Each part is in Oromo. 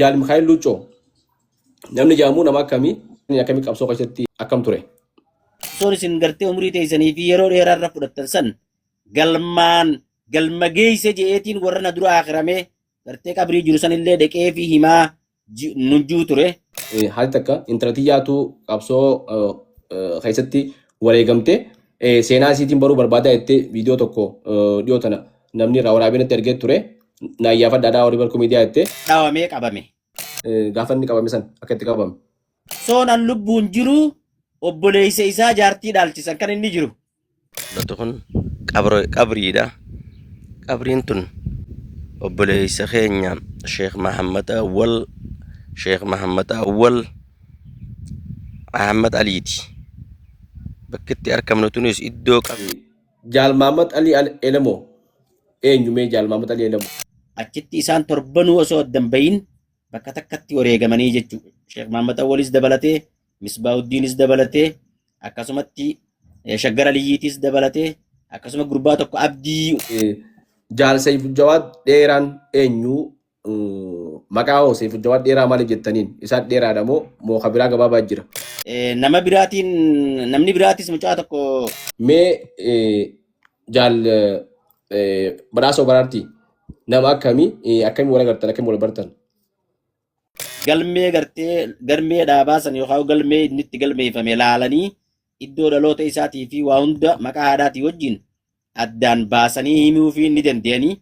Jaal Mikaa'el Luuccoo namni jedhamu nama akkamii akkamii qabsoo keessatti akkam ture? Qabsoon isin gartee umurii teessanii fi yeroo dheeraa irra fudhattan san galmaan galma geeyse je'eetiin warra na dura aakiramee gartee qabrii jiru sanillee dheqee fi himaa nunjuu ture. Haati takka intala tiyyaatu qabsoo keessatti wareegamte seenaa isiitiin baruu barbaadaa jettee viidiyoo tokko dhiyoo tana namni irraa waraabee natti ergee ture. Na iyyaafadhaadhaa warri barkuu miidiyaa jettee. Dhawamee qabame. Gaafa inni qabame san akka itti qabame. Soon an lubbuun jiru obboleessa isaa jaartii dhaalchisan kan inni jiru. Mul'atu kun qabriidha. Qabriin tun obboleessa keenya Sheekh Mahammad Awwal Sheekh Mahammad Awwal Ahmad Aliiti. Bakki itti argamnu tunis iddoo qabrii. Jaal Mahammad Alii Elemoo eenyu mee Jaal Mahammad Alii Elemoo? Achitti isaan torbanuu osoo adda hin bahin bakka takkatti wareegamanii jechuudha. Sheekh Mahammad Awwalis dabalatee, Misbaahuddiinis dabalatee, akkasumatti Shaggar Aliyyiitis dabalatee, akkasuma gurbaa tokko Abdii. Jaal Seeyfu Jawaad Dheeraan eenyu? Maqaa hoo Seeyfu Jawaad Dheeraa maaliif jettaniin? Isaan dheeraadha moo moo ka biraa gabaabaa jira? Nama biraatiin namni biraatis mucaa tokko. Mee Jaal Badhaasoo Baraartii nama akkamii akkamii wal agartan akkamii wal bartan? Galmee gartee galmee dhaabaa san yookaan galmee inni itti galmeeffame laalanii iddoo dhaloota isaatii fi waa hunda maqaa haadhaatii wajjin addaan baasanii himuufii ni danda'anii.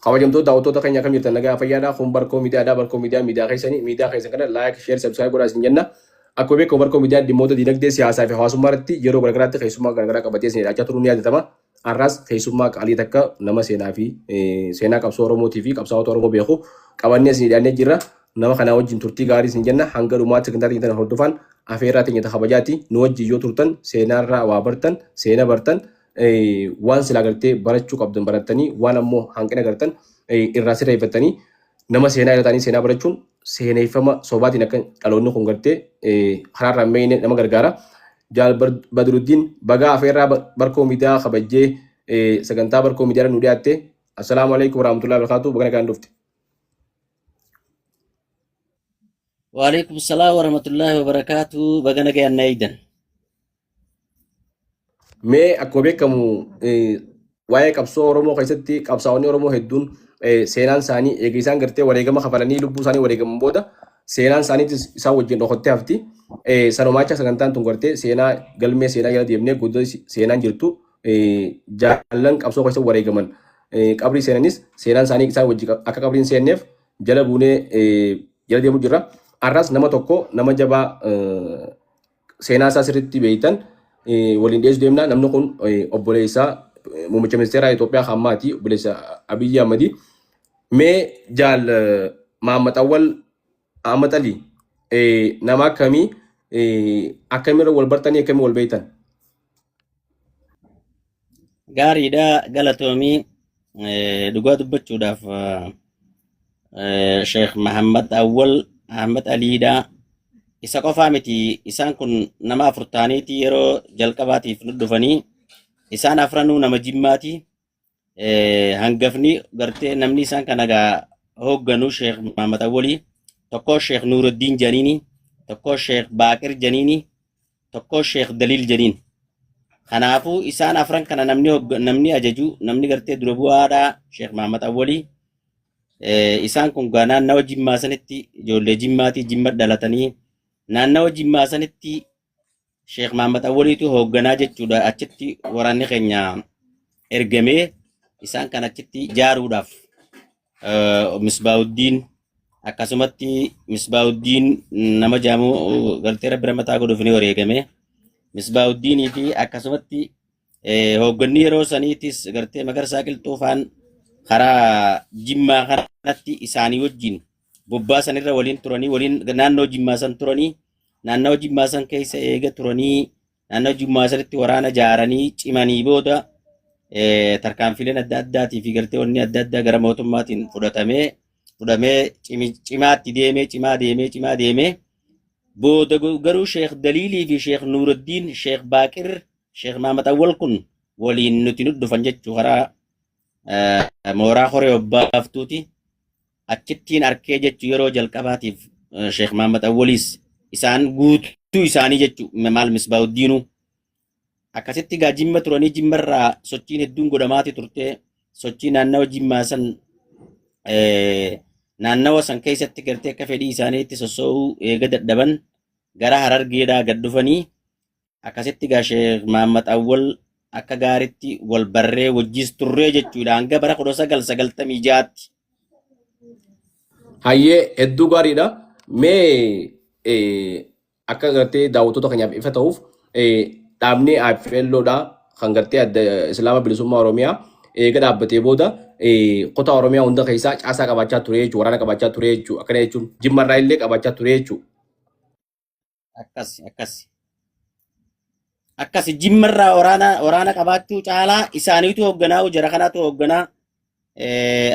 Kabajamtoota daawwattoota keenya akkam jirtan nagaa fayyaadha. Kun Barkoo Miidiyaadha. Barkoo Miidiyaa miidiyaa keessanii miidiyaa keessan kana like, share, subscribe godhaa isin jenna. Akkuma beekamu Barkoo Miidiyaa dhimmoota dinagdee, siyaasaa fi hawaasummaa irratti yeroo garaagaraatti keessummaa garaagaraa qabatee isin dhiyaachaa turuun ni yaadatama. Har'as keessummaa qaalii takka nama seenaa fi seenaa qabsoo Oromootii fi qabsaa'ota Oromoo beeku qabannee isin dhiyaannee jirra. Nama kanaa wajjin turtii gaarii isin jenna. Hanga dhumaatti sagantaa teenya tana hordofaan afeerraa teenya ta kabajaati. Nu wajjin yoo turtan seenaarraa waa bartan, seena bartan, waan silaa gartee barachuu qabdan barattanii waan ammoo hanqina gartan irraa sirreeffattanii nama seenaa irra ta'anii seenaa barachuun seeneeffama sobaatiin akka dhaloonni kun gartee karaarraa hin meeyne nama gargaara. Jaal Badruddiin bagaa afeerraa Barkoo Miidiyaa kabajjee sagantaa Barkoo Miidiyaa nu dhiyaatte. Assalaamu alaikum warahmatullahi wabarakatuh. Baga nagaan dhufte. Waalaikum salaam warahmatullahi wabarakatuh. Baga nagayaan na eegdan. Mee akkuma beekamu waa'ee qabsoo Oromoo keessatti qabsaa'onni Oromoo hedduun seenaan isaanii eega isaan gartee wareegama kafalanii lubbuu isaanii wareegaman booda seenaan isaaniitis isaan wajjin dhokottee hafti. Sanumaacha sagantaan tun gartee seenaa galmee seenaa jala deemnee guddoo seenaan jirtu jaallan qabsoo keessa wareegaman qabrii seenanis seenaan isaanii isaan wajjin akka qabriin seenneef jala buunee jala deemu jirra. Har'as nama tokko nama jabaa seenaa isaa sirriitti beektan waliin dhiyeessuu deemna. Namni kun obboleessa muummicha ministeeraa Itoophiyaa kan ammaati obboleessa Abiyyi Ahmadi. Mee jaal Mahammad Awwal Ahmad Ali nama akkamii akkamirra wal bartanii akkamii wal beektan? Gaariidha galatoomii dhugaa dubbachuudhaaf Sheekh Mahammad Awwal Ahmad Aliidha. Isa qofaa miti isaan kun nama afur ta'aniiti yeroo jalqabaatiif nu dhufanii isaan afranuu nama Jimmaati. Hangafni gartee namni isaan kana gaa hoogganu Sheekh Mahammad Awwalii tokko Sheekh Nuuraddiin Janiini tokko Sheekh Baaqir Janiini tokko Sheekh Daliil jedhiin. Kanaafuu isaan afran kana namni namni ajaju namni gartee dura bu'aadhaa Sheekh Mahammad Awwalii. Isaan kun gaa naannawa Jimmaa sanitti ijoollee Jimmaatii Jimma dhalatanii naannawa Jimmaa sanitti Sheekh Mahammad Awwaliitu hoogganaa jechuudha achitti waraanni keenya ergamee isaan kan achitti jaaruudhaaf Misbaahuddiin akkasumatti Misbaahuddiin nama jaamu gartee rabbi ramataa godhuuf ni wareegame. Misbaahuddiinii fi akkasumatti hoogganni yeroo saniitis gartee Magarsaa Qilxuufaan karaa Jimmaa kanatti isaanii wajjin bobbaa sanirra waliin turanii waliin naannoo Jimmaa san turanii naannoo Jimmaa san keessa eega turanii naannoo Jimmaa sanitti waraana jaaranii cimanii booda tarkaanfiileen adda addaatii fi gartee wanni adda addaa gara mootummaatiin fudhatamee fudhamee cimaatti deemee cimaa deemee cimaa deemee booda garuu Sheekh Daliilii fi Sheekh Nuuraddiin Sheekh Baaqir Sheekh Mahamad Awwal kun Waliin nuti nu dhufan jechuu karaa mooraa koree obbaaftuuti. Achittiin arkee jechuu yeroo jalqabaatiif Sheekh Mahammad Awwaliis isaan guutuu isaanii jechuu maal Misbaahuddiinuu akkasitti gaa Jimma turanii Jimmarraa sochiin hedduun godhamaati turte. Sochii naannawa Jimmaa san naannawa san keessatti gartee akka fedhii isaaniitti sossoo'uu eega dadhaban gara Harargeedhaa gad dhufanii. Akkasitti gaa Sheekh Mahammad Awwal akka gaaritti wal barree wajjis turree jechuudha hanga bara 1996tti. Hayyee, hedduu gaariidha. Mee akka gartee daawwattoota keenyaaf ifa ta'uuf, dhaabni IFLOdha kan gartee adda Islaama Bilisummaa Oromiyaa eega dhaabbatee booda kutaa Oromiyaa hunda keessaa caasaa qabaachaa ture jechuudha. Waraana qabaachaa ture jechuudha. Akkana jechuun Jimmarraa illee qabaachaa ture jechuudha. Akkas akkas. Akkas Jimmarraa waraana qabaachuu caalaa isaaniitu hoogganaa, jara kanaatu hoogganaa.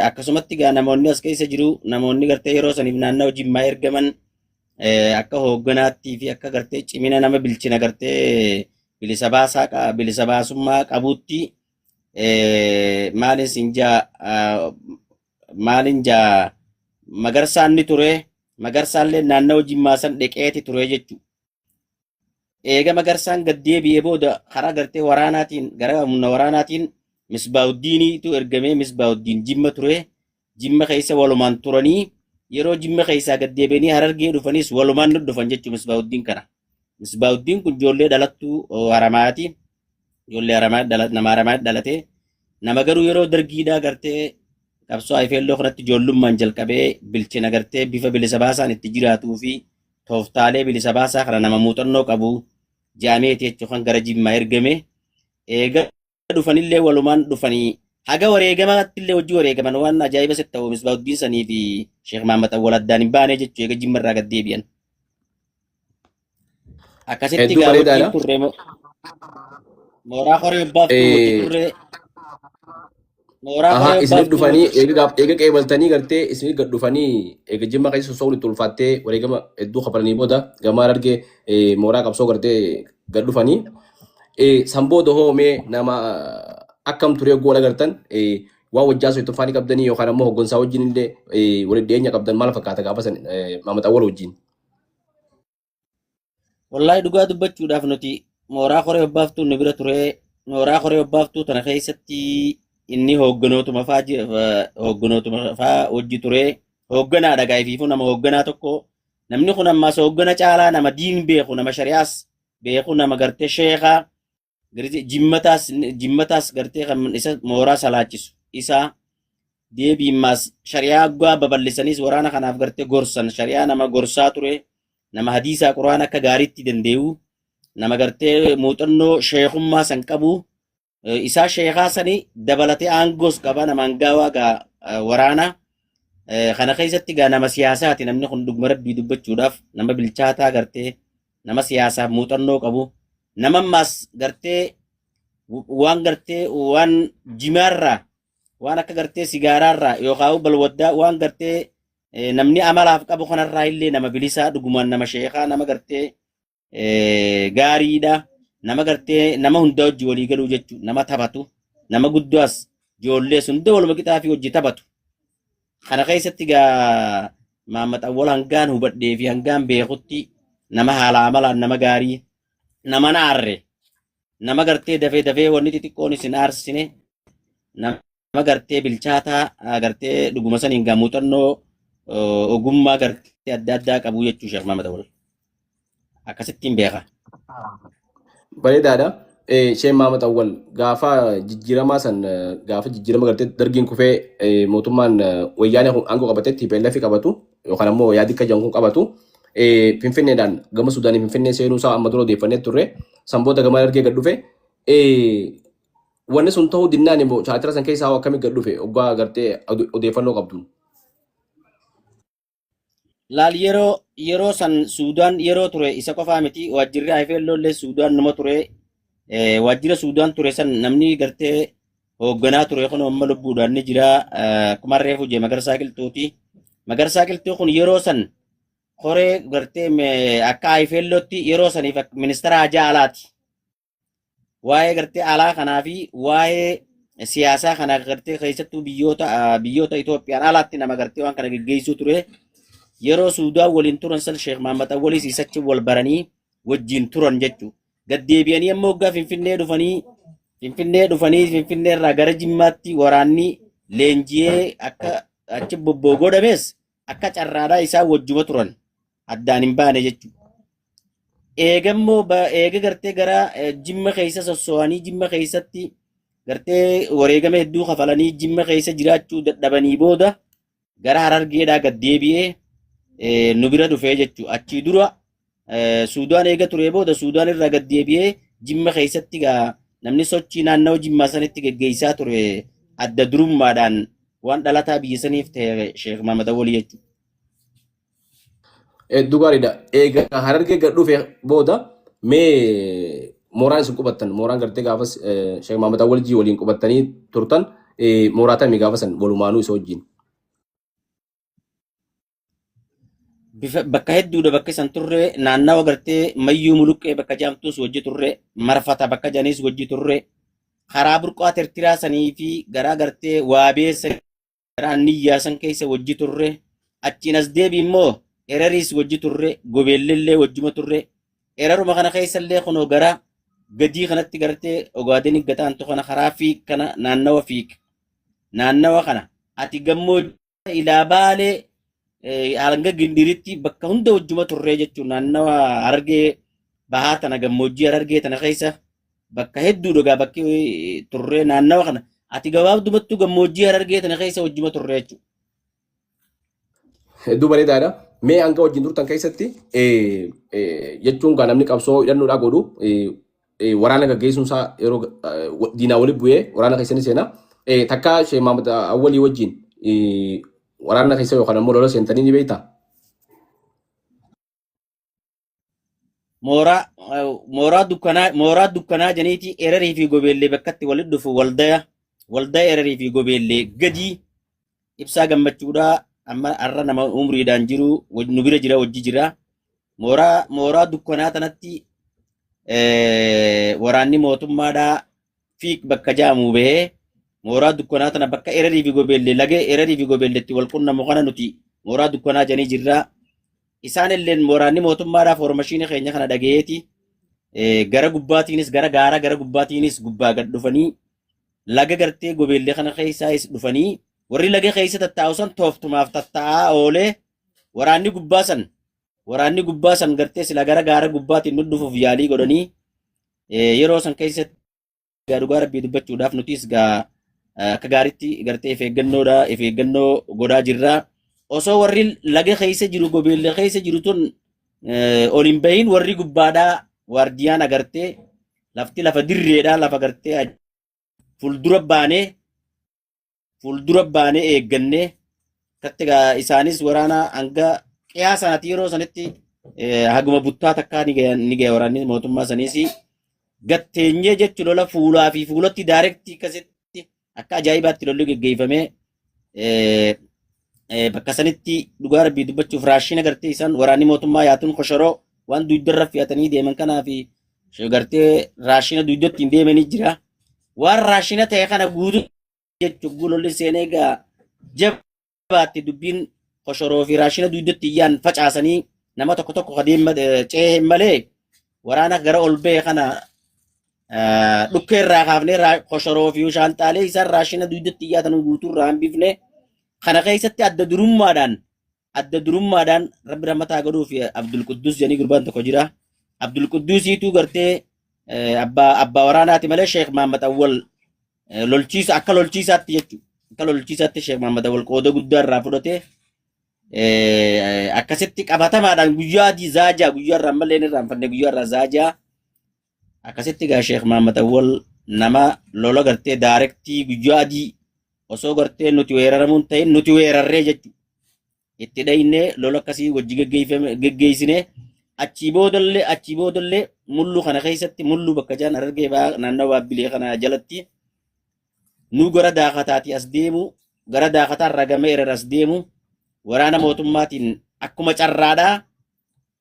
Akkasumatti gaa namoonni as keessa jiru, namoonni gartee yeroo saniif naannawa Jimmaa ergaman akka hoogganaattii fi akka gartee cimina nama bilchina gartee bilisa baasaa bilisa baasummaa qabuutti, maalin sin jaa, maalin jaa, Magarsaan ni ture. Magarsaallee naannawa Jimmaa san dheqeeti ture jechuudha. Eega Magarsaan gad deebi'ee booda karaa gartee waraanaatiin, gara humna waraanaatiin Misbaahuddiiniitu ergamee. Misbaahuddiin Jimma ture. Jimma keessa walumaan turanii yeroo Jimma keessaa gad deebi'anii Harargee dhufanis walumaan nu dhufan jechuudha Misbaahuddiin kana. Misbaahuddiin kun ijoollee dhalattuu Haramaati. Ijoollee Haramaa nama Haramaa dhalate. Nama garuu yeroo dargiidhaa gartee qabsoo Ayifeelloo kanatti ijoollummaan jalqabee bilchina gartee bifa bilisa baasaan itti jiraatuu fi tooftaalee bilisa baasaa kana nama muuxannoo qabu jaameeti jechuun kan gara Jimmaa ergame. Eega dhufanillee walumaan dhufanii haga wareegamaatti illee hojii wareegaman. Waan ajaa'iba sitti ta'u, Misbaahuddiin sanii fi Sheekh Mahammad Awwal addaan hin baane jechuu eega Jimma irraa gad deebi'an. Akkasitti Hedduu gaa wajjin bareedaadha. turre, mooraa koree obbaaftuu wajji turre, mooraa Aha, koree isinit obbaaftuu dhufanii wajji. eega eega qeebaltanii gartee isinit gad dhufanii eega Jimma keessa soso'uun itti ulfaattee wareegama hedduu kafalanii booda gamaa Harargee mooraa qabsoo gartee gad dhufanii. San booda hoo mee nama akkam ture gool agartan, waan wajjaa soitu faanii qabdanii yookaan ammoo hoggansaa wajjin illee walitti dhiyeenya qabdan maal fakkaata gaafa san Maamad Awwal wajjin? Wallaahi dhugaa dubbachuudhaaf nuti mooraa koree obbaaftuu nu bira ture. Mooraa koree obbaaftuu tana keessatti inni hoogganootuma faa hoogganootuma faa wajji ture. Hoogganaadha gaa ifiifuu, nama hoogganaa tokko. Namni kun ammaas hooggana caalaa nama diin beeku, nama shari'aas beeku, nama gartee sheekaa gartee jimmataas gartee kan isa mooraa salaachisu isaa deebiimmaas shari'aa guddaa babal'isaniis waraana kanaaf gartee gorsan, shari'aa nama gorsaa ture, nama hadiisaa quraana akka gaariitti dandee'u, nama gartee muuxannoo sheekummaa san qabu, isaa sheekaa sani dabalatee aangoos qaba, nama hangaawaa gaa waraana kana keessatti gaa nama siyaasaati. Namni kun dhuguma rabbii dubbachuudhaaf nama bilchaataa gartee nama siyaasaaf muuxannoo qabu, nama ammaas gartee waan gartee waan jimaarraa, waan akka gartee sigaaraarraa yookaan balwaddaa, waan gartee namni amalaaf qabu kanarraa illee nama bilisaa, dhugumaan nama sheekaa, nama gartee gaariidha, nama gartee nama hunda hojii walii galuu jechuudha, nama taphatu, nama guddaas ijoollees hunda waluma qixaa fi hojii taphatu. Kana keessatti gaa Mahammad Awwal hangaan hubadhee fi hangaan beekutti nama haala amalaan nama gaarii, nama na aarre, nama gartee dafee dafee wanni xixiqqoon isin aarsine, nama gartee bilchaataa gartee dhuguma saniin gaa muuxannoo ogummaa gartee adda addaa qabu jechuu Sheekh Mahammad Awwal. Akkasittiin beeka. Bareedaadha. Sheekh Mahammad Awwal gaafa jijjiiramaa san, gaafa jijjiirama gartee dargiin kufee mootummaan wayyaanee kun aangoo qabatee TPLF qabatu yookaan ammoo yaadii akka jedhamu kun qabatu, Finfinneedhaan gama Suudaanii Finfinnee seenuu isaa amma dura odeeffannee turre. San booda gama Harargee gad dhufe. Wanni sun ta'uu dinnaan immoo chaatira san keessaa hoo akkamii gad dhufe oggaa gartee odeeffannoo qabduun? Laal, yeroo san Suudaan yeroo ture isa qofaa miti, waajjirri IFLO illee Suudaan numa ture. Waajjira Suudaan ture san namni gartee hoogganaa ture kun amma lubbuudhaan ni jira. Akkuma reefu jee Magarsaa Qilxuuti. Magarsaa Qilxuu kun yeroo san koree gartee akka IFLOtti yeroo saniif ministeera hajaa alaati. Waa'ee gartee alaa kanaa fi waa'ee siyaasaa kana gartee keessattuu biyyoota Itoophiyaan alaatti nama gartee waan kana geggeessuu ture. Yeroo Suudaan waliin turan san Sheekh Mahammad Awwaliis isachi wal baranii wajjin turan jechuudha. Gad deebi'anii ammoo waggaa Finfinnee dhufanii Finfinnee irraa gara Jimmaatti waraanni leenji'ee akka achi bobboo godhames akka carraadhaa isaan wajjuma turan addaan hin baane jechuudha. Eegammoo eega gartee gara Jimma keessa sosso'anii Jimma keessatti gartee wareegama hedduu kafalanii Jimma keessa jiraachuu dadhabanii booda gara Harargeedhaa gad deebi'ee nu bira dhufee jechuudha. Achii dura Suudaan eega turee booda Suudaan irraa gad deebi'ee Jimma keessatti gaa namni sochii naannawa Jimmaa sanitti geggeessaa ture adda durummaadhaan waan dhalataa biyya saniif ta'e Sheekh Mahamad Awwalii jechuudha. Hedduu gaariidha. Eega Harargee gad dhufe booda mee mooraan isin qubattan, mooraan gartee gaafas Sheekh Mahamad Awwal Jii waliin qubattanii turtan mooraa tamii gaafa san walumaanuu isa wajjin? Bifa bakka hedduudha bakka isan turre. Naannawa gartee Mayyuu Muluqqee bakka jaamtuus wajji turre, Marfata bakka janiis wajji turre, karaa burqaa tirtiraa sanii fi garaa gartee waabee gara anniyyaa san keessa wajji turre. Achiin as deebi immoo Erariis wajji turre, Gobeellellee wajjuma turre. Eraruma kana keessallee kunoo gara gadii kanatti gartee Ogaadeni gataantu kana karaa fiig kana, naannawa fiig, naannawa kana ati gammoo ilaa Baalee hanga Gindiritti bakka hunda wajjuma turree jechuun naannawa Harargee Bahaa tana, gammoojjii Harargee tana keessa bakka hedduu dhugaa bakki turree naannawa kana ati gabaabdumattuu gammoojjii Harargee tana keessa wajjuma turree jechuudha. Hedduu bareedaadha. Mee hanga wajjin turtan keessatti jechuun gaa namni qabsoo hidhannoodhaa godhu waraana gaggeessuun isaa yeroo diinaa walitti bu'ee waraana keessa ni seena. Takka Sheekh Mahamad Awwalii wajjin waraana keessa yookaan ammoo lola seentanii ni beektaa? Mooraa dukkanaa janiiti Erarii fi Gobeellee bakkatti walitti dhufu, waldaya Erarii fi Gobeellee gadii ibsaa gammachuudhaa amma har'a nama umriidhaan jiru nu bira jira, wajji jira. Mooraa dukkanaa tanatti waraanni mootummaadhaa fiik bakka jaamu bahee mooraa dukkanaa tana bakka Erarii fi Gobeellee lagee Erarii fi Gobeelleetti wal qunnamu kana nuti mooraa dukkanaa janii jirraa. Isaan illeen waraanni mootummaadhaa foormashiinii keenya kana dhagayeeti gara gubbaatiinis gara gaara gara gubbaatiinis gubbaa gad dhufanii laga gartee Gobeellee kana keessaayis dhufanii warri laga keessa tattaa'u san tooftumaaf tattaa'aa oolee waraanni gubbaa san gartee sila gara gaara gubbaatiin nu dhufuuf yaalii godhanii yeroo san keessatti gaa dhugaa rabbii dubbachuudhaaf nutis gaa akka gaariitti gartee if eeggannoo godhaa jirra. Osoo warri laga keessa jiru, Gobeellee keessa jiru tun ol hin bahin, warri gubbaadhaa waardiyaan agartee lafti lafa dirreedhaa lafa gartee fuuldura baanee eeggannee akkatti gaa isaanis waraana hanga qiyaa sanatti yeroo sanitti haguma buttaa takkaa ni gaya waraanni mootummaa saniis gatteenyee jechuun lola fuulaa fi fuulatti direct akkasitti akka ajaa'ibaatti lolli geggeeffamee bakka sanitti dhugaa rabbii dubbachuuf raashina gartee isaan waraanni mootummaa yaatuun koshoroo waan dugdarra fe'atanii deeman kanaa fi gartee raashina dugdatti hin deemanii jira. Waan raashina ta'e kana guutuu jechuun lolli seenee egaa jabaatti dubbiin koshoroo fi raashina dugdatti iyyaan facaasanii nama tokko tokko ka deema ce'ee malee waraana gara ol ba'e kana dhukkee irraa kaafnee koshoroo fi shaanxaalee isaan raashina dugdatti iyyaatan guutuu irraa hambifne. Kana keessatti adda durummaadhaan rabbi rahmataa godhuu fi Abdul Quddus jedhanii gurbaan tokko jira. Abdul Quddusiitu gartee abbaa waraanaati malee Sheekh Mahammad Awwal lolchiisa akka lolchiisaatti jechuudha. Akka lolchiisaatti Sheekh Mahammad Awwal qooda guddaa irraa fudhatee akkasitti qabatamaadhaan guyyaa adii zaajaa guyyaa irraa malee hin irraanfanne, guyyaa irraa zaajaa akkasitti gaa Sheekh Mahammad Awwal nama lola gartee direct guyyaa adii osoo gartee nuti weeraramuun ta'in nuti weerarree jechuudha. Itti dhaynee lola akkasii wajji geggeessine. Achii boodallee Mullu kana keessatti, Mullu bakka jaan Harargee ba'aa naannawa Baabbilee kana jalatti nu gara daakataatii as deemu, gara daakataa irraa gama Erer as deemu waraana mootummaatiin akkuma carraadhaa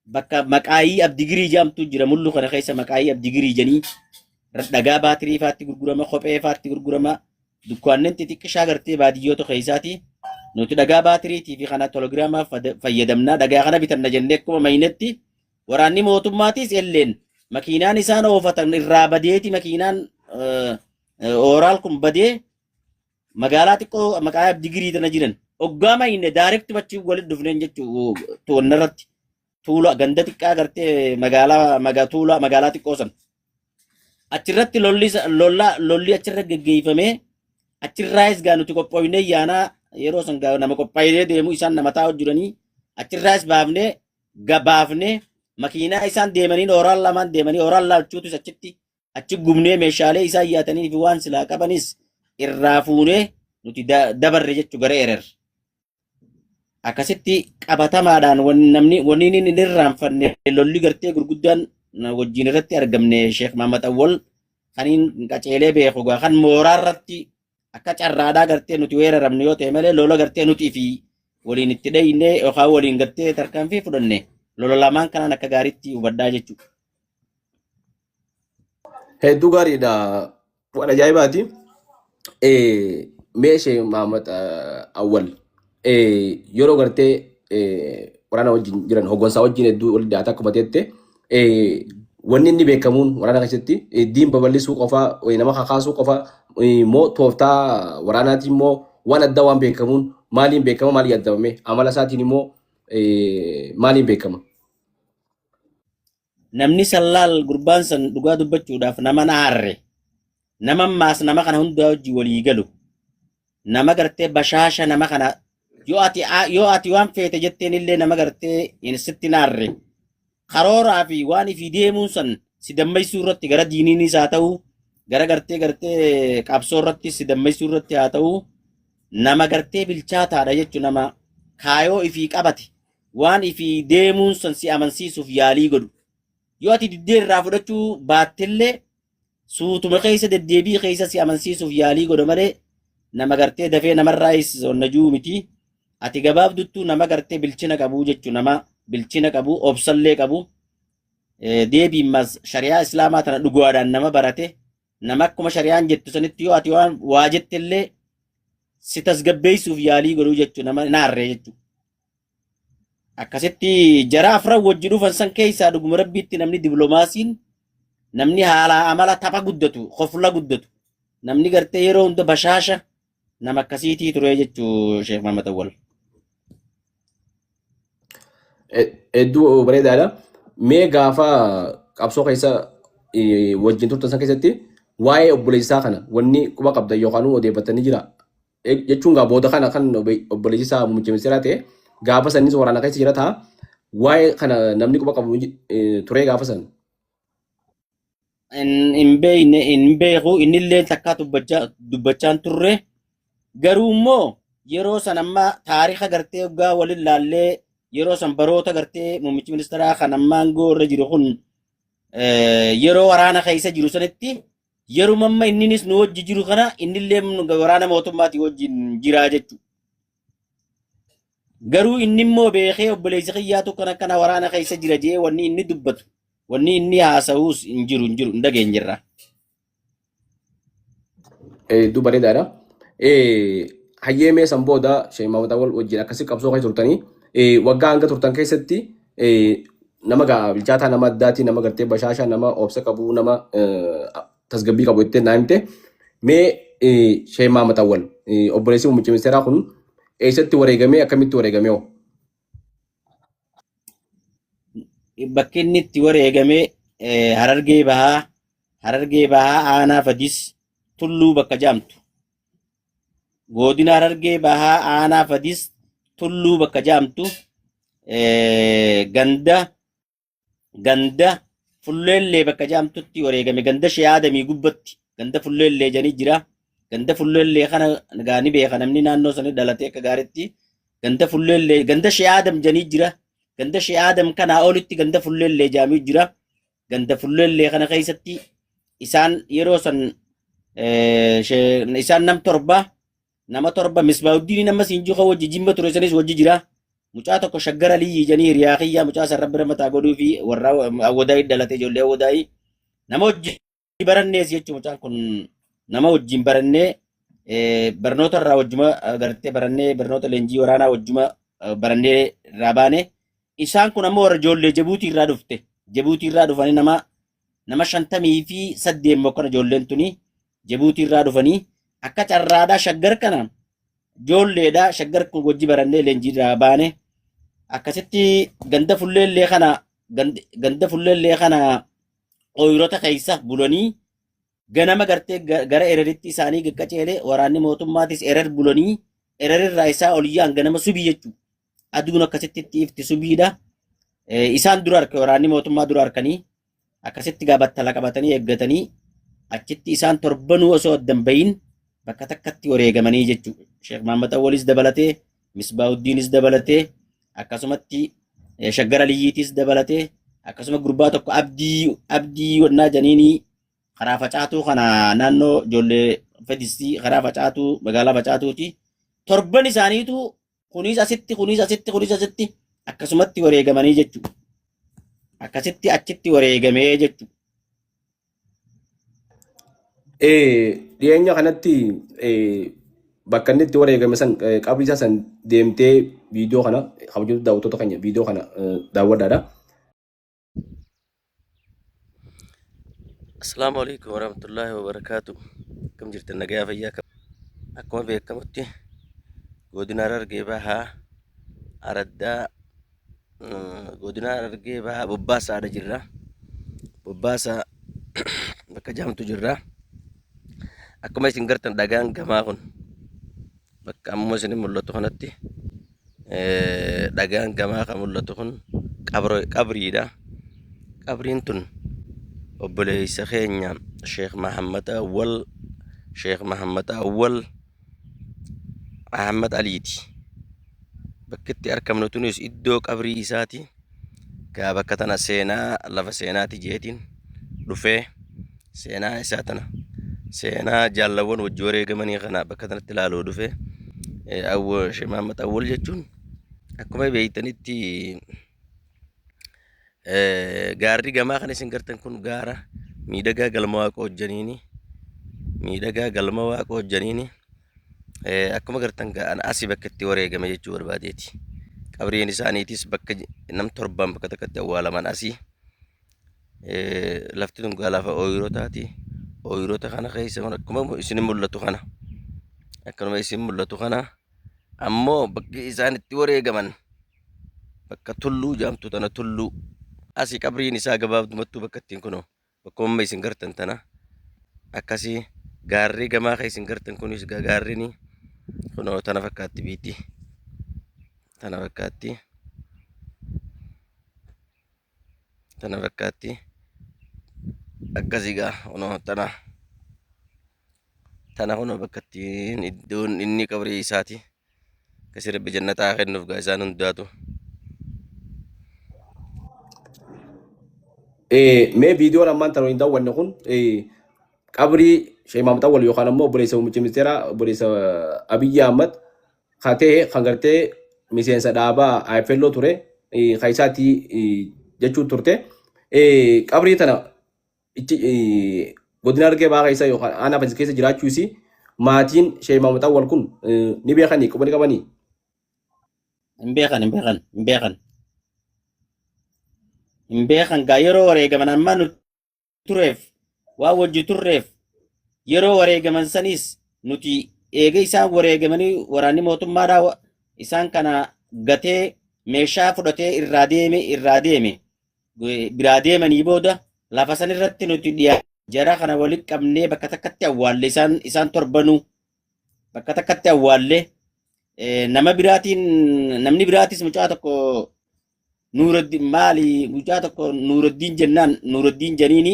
bakka Maqaayii Abdigirii jaamtu jira Mullu kana keessa, Maqaayii Abdigirii janii. Dhagaa baatirii faatti gurgurama, kophee faatti gurgurama. Dukkaanneen xixiqqishaa gartee baadiyyoota keessaati. Nuti dhagaa baatiriitii fi kana telegiraamaaf fayyadamna. Dhagaa kana bitanna jennee akkuma maynetti waraanni mootummaatis elleen makiinaan isaan oofatan irraa badeeti makiinaan ooraal kun badee magaalaa xiqqoo maqaa digirii tana jiran. Oggaa mayne daarekti achi walitti dhufneen jechuu to'annarratti. Tuula ganda xiqqaa gartee magaalaa maga tuula magaalaa xiqqoo san. Achirratti lolli lolla lolli achirra geggeeffamee achirraayis gaa nuti qophooynee yaanaa yeroo san gaa nama qophaa'ee deemu isaan nama taa'u jiranii achirraayis baafnee gabaafnee makiinaa isaan deemanii ooraan lamaan deemanii ooraan laachuutus achitti achi gubnee meeshaalee isaan yaatanii fi waan silaa qabanis irraa fuunee nuti dabarre jechuu gara erer. Akkasitti qabatamaadhaan namni wanni inni hin irraanfanne lolli gartee gurguddaan wajjin irratti argamne Sheekh Mahammad Awwal kaniin qaceelee beeku gaa kan mooraa irratti akka carraadhaa gartee nuti weeraramne yoo ta'e malee lola gartee nuti fi waliin itti dhayne yookaan waliin gartee tarkaanfii fudhanne lola lamaan kanaan akka gaariitti hubadhaa jechuudha. Hedduu gaariidha. Waan ajaa'ibaati. Mee Sheekh Mahammad Awwal yeroo gartee waraana wajjin jiran hooggansaa wajjin hedduu walitti dhiyaata akkuma teette wanni inni beekamuun waraana keessatti diin babal'isuu qofa nama kakaasuu qofa moo tooftaa waraanaatiin immoo waan addaa waan beekamuun maaliin beekama maaliin yaadamame amala isaatiin immoo maaliin beekama? Namni sallaal gurbaan san dhugaa dubbachuudhaaf nama naarre nama maas nama kana hundaa wajjin walii galu nama gartee bashaasha nama kana yoo ati waan feete jetteen illee nama gartee hin sitti naarre karooraa fi waan ifii deemuun san si dammaysuu irratti gara diiniinis haa ta'u gara gartee gartee qabsoo irratti si dammaysuu irratti haa ta'u nama gartee bilchaataadha jechuun nama kaayoo ifii qabate waan ifii deemuun san si amansiisuuf yaalii godhu. Yoo ati diddee irraa fudhachuu baattellee suutuma keessa deddeebii keessa si amansiisuuf yaalii godha malee nama gartee dafee namarraayis onnajuu miti. Ati gabaabduttuu nama gartee bilchina qabuu jechuun nama bilchina qabu obsallee qabu deebiin mas shari'aa islaamaa tana dhugaadhaan nama barate nama akkuma shari'aan jettu sanitti yoo ati waan waa jettellee si tasgabbeessuuf yaalii godhuu jechuun nama naarree jechuudha. Akkasitti jara afran wajji dhufan san keessaa dhuguma rabbiitti namni dibloomaasiin namni haala amala tapha guddatu kofla guddatu namni gartee yeroo hunda bashaasha nama akkasiitii ture jechuu Sheekh Mahamad Awwal. Hedduu bareedaadha. Mee gaafa qabsoo keessa wajjin turtan san keessatti waa'ee obboleessaa kana wanni quba qabdan yookaan odeeffattanii jira. Jechuun gaa booda kana kan obboleessi isaa muummicha ministeeraa ta'e gaafa sanis waraana keessa jira ta'a. Waa'ee kana namni quba qabu ture gaafa san. Hin beekne hin beeku innillee takkaa dubbachaan turre garuu immoo yeroo san amma taarika gartee waggaa waliin laallee yeroo san baroota gartee muummichi ministeeraa kan amma aangoo irra jiru kun yeroo waraana keessa jiru sanitti Yeruma amma inninis nu wajji jiru kana innillee waraana mootummaatii wajjin jiraa jechuudha. Garuu inni immoo beekee obboleessi kiyyaatu kan akkana waraana keessa jira jee wanni inni dubbatu wanni inni haasa'uus hin jiru hin jiru hin dhageenyerra. Hedduu bareedaadha. Hayyee mee san booda Sheekh Mahamad Awwal wajjin akkasii qabsoo keessa turtanii waggaa hanga turtan keessatti nama gaa bilchaataa nama addaatii nama gartee bashaashaa nama obsa qabu nama tasgabbii qabu jettee naa himte. Mee Sheekh Mahamad Awwal obboleessi muummicha ministeeraa kun eessatti wareegamee akkamitti wareegamee hoo? Bakki inni itti wareegame Harargee Bahaa Harargee Bahaa Aanaa Fadis Tulluu bakka jaamtu. Godina Harargee Bahaa Aanaa Fadis Tulluu bakka jaamtu ganda ganda Fulleellee bakka jaamtutti wareegame ganda Shee Aadamii gubbatti ganda Fulleellee jedhanii jira. Ganda Fulleellee kana gaa ni beeka namni naannoo sanii dhalatee akka gaariitti ganda Fulleellee ganda Shee Aadam jedhanii jira. Ganda Shee Aadam kanaa olitti ganda Fulleellee jaamii jira. Ganda Fulleellee kana keessatti isaan yeroo san isaan nam torba nama torba Misbaahuddiin amma siin jiru wajji jimma ture sanis wajji jira. Mucaa tokko shaggara liyyii jedhanii hiriyaa kiyyaa mucaa san rabbi rahmataa godhuu fi warra awwadaayii dhalate ijoollee awwadaayii nama wajji barannees jechuun mucaan kun nama wajjin barannee barnoota irraa wajjuma gartee barannee barnoota leenjii waraanaa wajjuma barannee irraa baane. Isaan kun ammoo warra ijoollee Jabuutii irraa dhufte. Jabuutii irraa dhufanii nama 58 mokkana ijoolleen tuni Jabuutii irraa dhufanii akka carraadhaa Shaggar kana ijoolleedha. Shaggar kun wajji barannee leenjii irraa baane. Akkasitti ganda fulleellee kana ganda fulleellee kana ooyirota keessa bulanii ganama gartee gara Ereritti isaanii qaqqaceele. Waraanni mootummaatis Erer bulanii Ererirraa isaa ol yaa'an ganama subii jechuudha. Aduun akkasitti itti ifti subiidha. Isaan dura harka waraanni mootummaa dura harkanii akkasitti gaa battala qabatanii eeggatanii achitti isaan torbanuu osoo addan bahin bakka takkatti wareegamanii jechuudha. Sheekh Mahammad Awwalis dabalatee, Misbaahuddiinis dabalatee, akkasumatti Shaggar Aliyyiitis dabalatee, akkasuma gurbaa tokko Abdii Wannaa Janiinii karaa facaatuu kana naannoo ijoollee Fedistii karaa facaatuu magaalaa facaatuuti. Torban isaaniitu kunis asitti, kunis asitti, kunis asitti akkasumatti wareegamanii jechuudha. Akkasitti achitti wareegamee jechuudha. Dhiyeenya kanatti bakka inni itti wareegame san qabrii isaa san deemtee viidiyoo kana kabajamtoota daawwattoota keenya viidiyoo kana daawwadhaadha. Assalaamu alaikum warahmatullaahi wabarakaatu. Akkam jirtan nagayaa fayyaa kam? Akkuma beekamutti godina Harargee Bahaa araddaa godina Harargee Bahaa Bobbaasaadha jirra. Bobbaasaa bakka jaamtu jirra. Akkuma isin gartan dhagaan gamaa kun bakka amma isin mul'atu kanatti dhagaan gamaa kan mul'atu kun qabriidha. Qabriin tun obboleessa keenya Sheekh Mahammad Awwal Sheekh Mahammad Awwal Ahmad Aliiti. Bakki itti argamnu tunis iddoo qabrii isaati. Gaa bakka tana seenaa lafa seenaati jeetiin dhufee seenaa isaa tana seenaa jaallawwan wajji wareegamanii kana bakka tanatti ilaaluu dhufe. Sheekh Mahammad Awwal jechuun akkuma beektanitti gaarri gamaa kan isin gartan kun gaara miidhagaa galma waaqa hojjaniini. Miidhagaa galma waaqa hojjaniini. Akkuma gartan ga'an asii bakka itti wareegame jechuu barbaadeeti. Qabriin isaaniitis bakka nam torbaan bakka takkatti awwaalaman asii. Lafti tun gaa lafa ooyirotaati. Ooyirota kana keessa akkuma isin mul'atu kana. Akkanuma isin mul'atu kana. Ammoo bakki isaan itti wareegaman bakka tulluu jaamtu tana tulluu. Asii qabriin isaa gabaabdumattuu bakka ittiin kunoo bakkuma amma isin gartan tana. Akkasii gaarri gamaa kan isin gartan kunis gaarrini kunoo tana fakkaatti biitti. Tana fakkaatti. Tana fakkaatti. Akkasii gaa kunoo tana. Tana kunoo bakka ittiin iddoon inni qabrii isaati. Akkasii rabbi jannataa haa kennuuf gaa isaan hundaatu. Mee viidiyoon ammaan tana hin daawwanne kun qabrii Sheekh Mahammad Awwal yookaan ammoo obboleessa muummicha ministeeraa obboleessa Abiyyi Ahmad ka ta'e kan gartee miseensa dhaabaa IFLO ture kan isaatti jechuu turte. Qabrii tana godina Harargee Bahaa keessa yookaan aanaa Fadis keessa jiraachuu isii maatiin Sheekh Mahammad Awwal kun ni beekanii quba ni qabanii. Hin beekan, hin beekan, hin beekan. Hin beekan gaa yeroo wareegaman amma nu tureef waan wajji turreef yeroo wareegaman saniis nuti eega isaan wareegamanii waraanni mootummaadhaa isaan kana gatee meeshaa fudhatee irraa deeme biraa deemanii booda lafa san irratti nuti dhiyaa jara kana walitti qabnee bakka takkatti awwaalle. Isaan torbanuu bakka takkatti awwaalle. Nama biraatiin namni biraatis mucaa tokko Nuuraddiin maali mucaa tokko Nuuraddiin jennaan Nuuraddiin janiini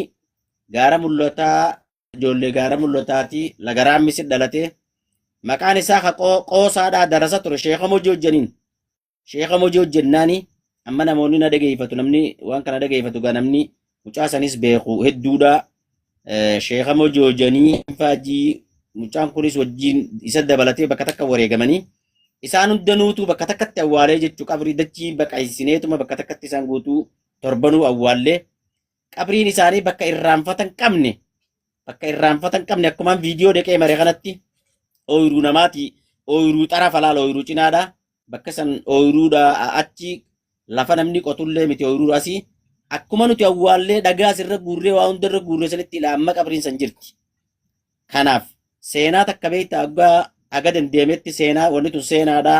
gaara mul'ataa ijoollee gaara mul'ataati lagaraa misi dhalate. Maqaan isaa ka qoosaadhaa darasa ture Sheeka Mojoo janiin. Sheeka Mojoo jennaani amma namoonni na dhageeffatu, namni waan kana dhageeffatu gaa namni mucaa sanis beeku hedduudha. Sheeka Mojoo janii faajii mucaan kunis wajjin isa dabalatee bakka takka wareegamanii isaan hundanuutu bakka takkatti awwaalee jechuu qabrii dachii baqaysineetuma bakka takkatti isaan guutuu torbanuu awwaallee qabriin isaanii bakka irraanfatan qabne. Bakka irraanfata hin qabne akkumaan viidiyoo deqee mare kanatti ooyiruu namaati. Ooyiruu xarafa laala ooyiruu cinaadha. Bakka san ooyiruudha achi lafa namni qotullee miti ooyiruu asii. Akkuma nuti awwaallee dhagaas irra guurree waa hunda irra guurree sanitti ilaa amma qabriin san jirti. Kanaaf seenaa takka beektaa hoggaa haga dandeemetti seenaa wanni tun seenaadha.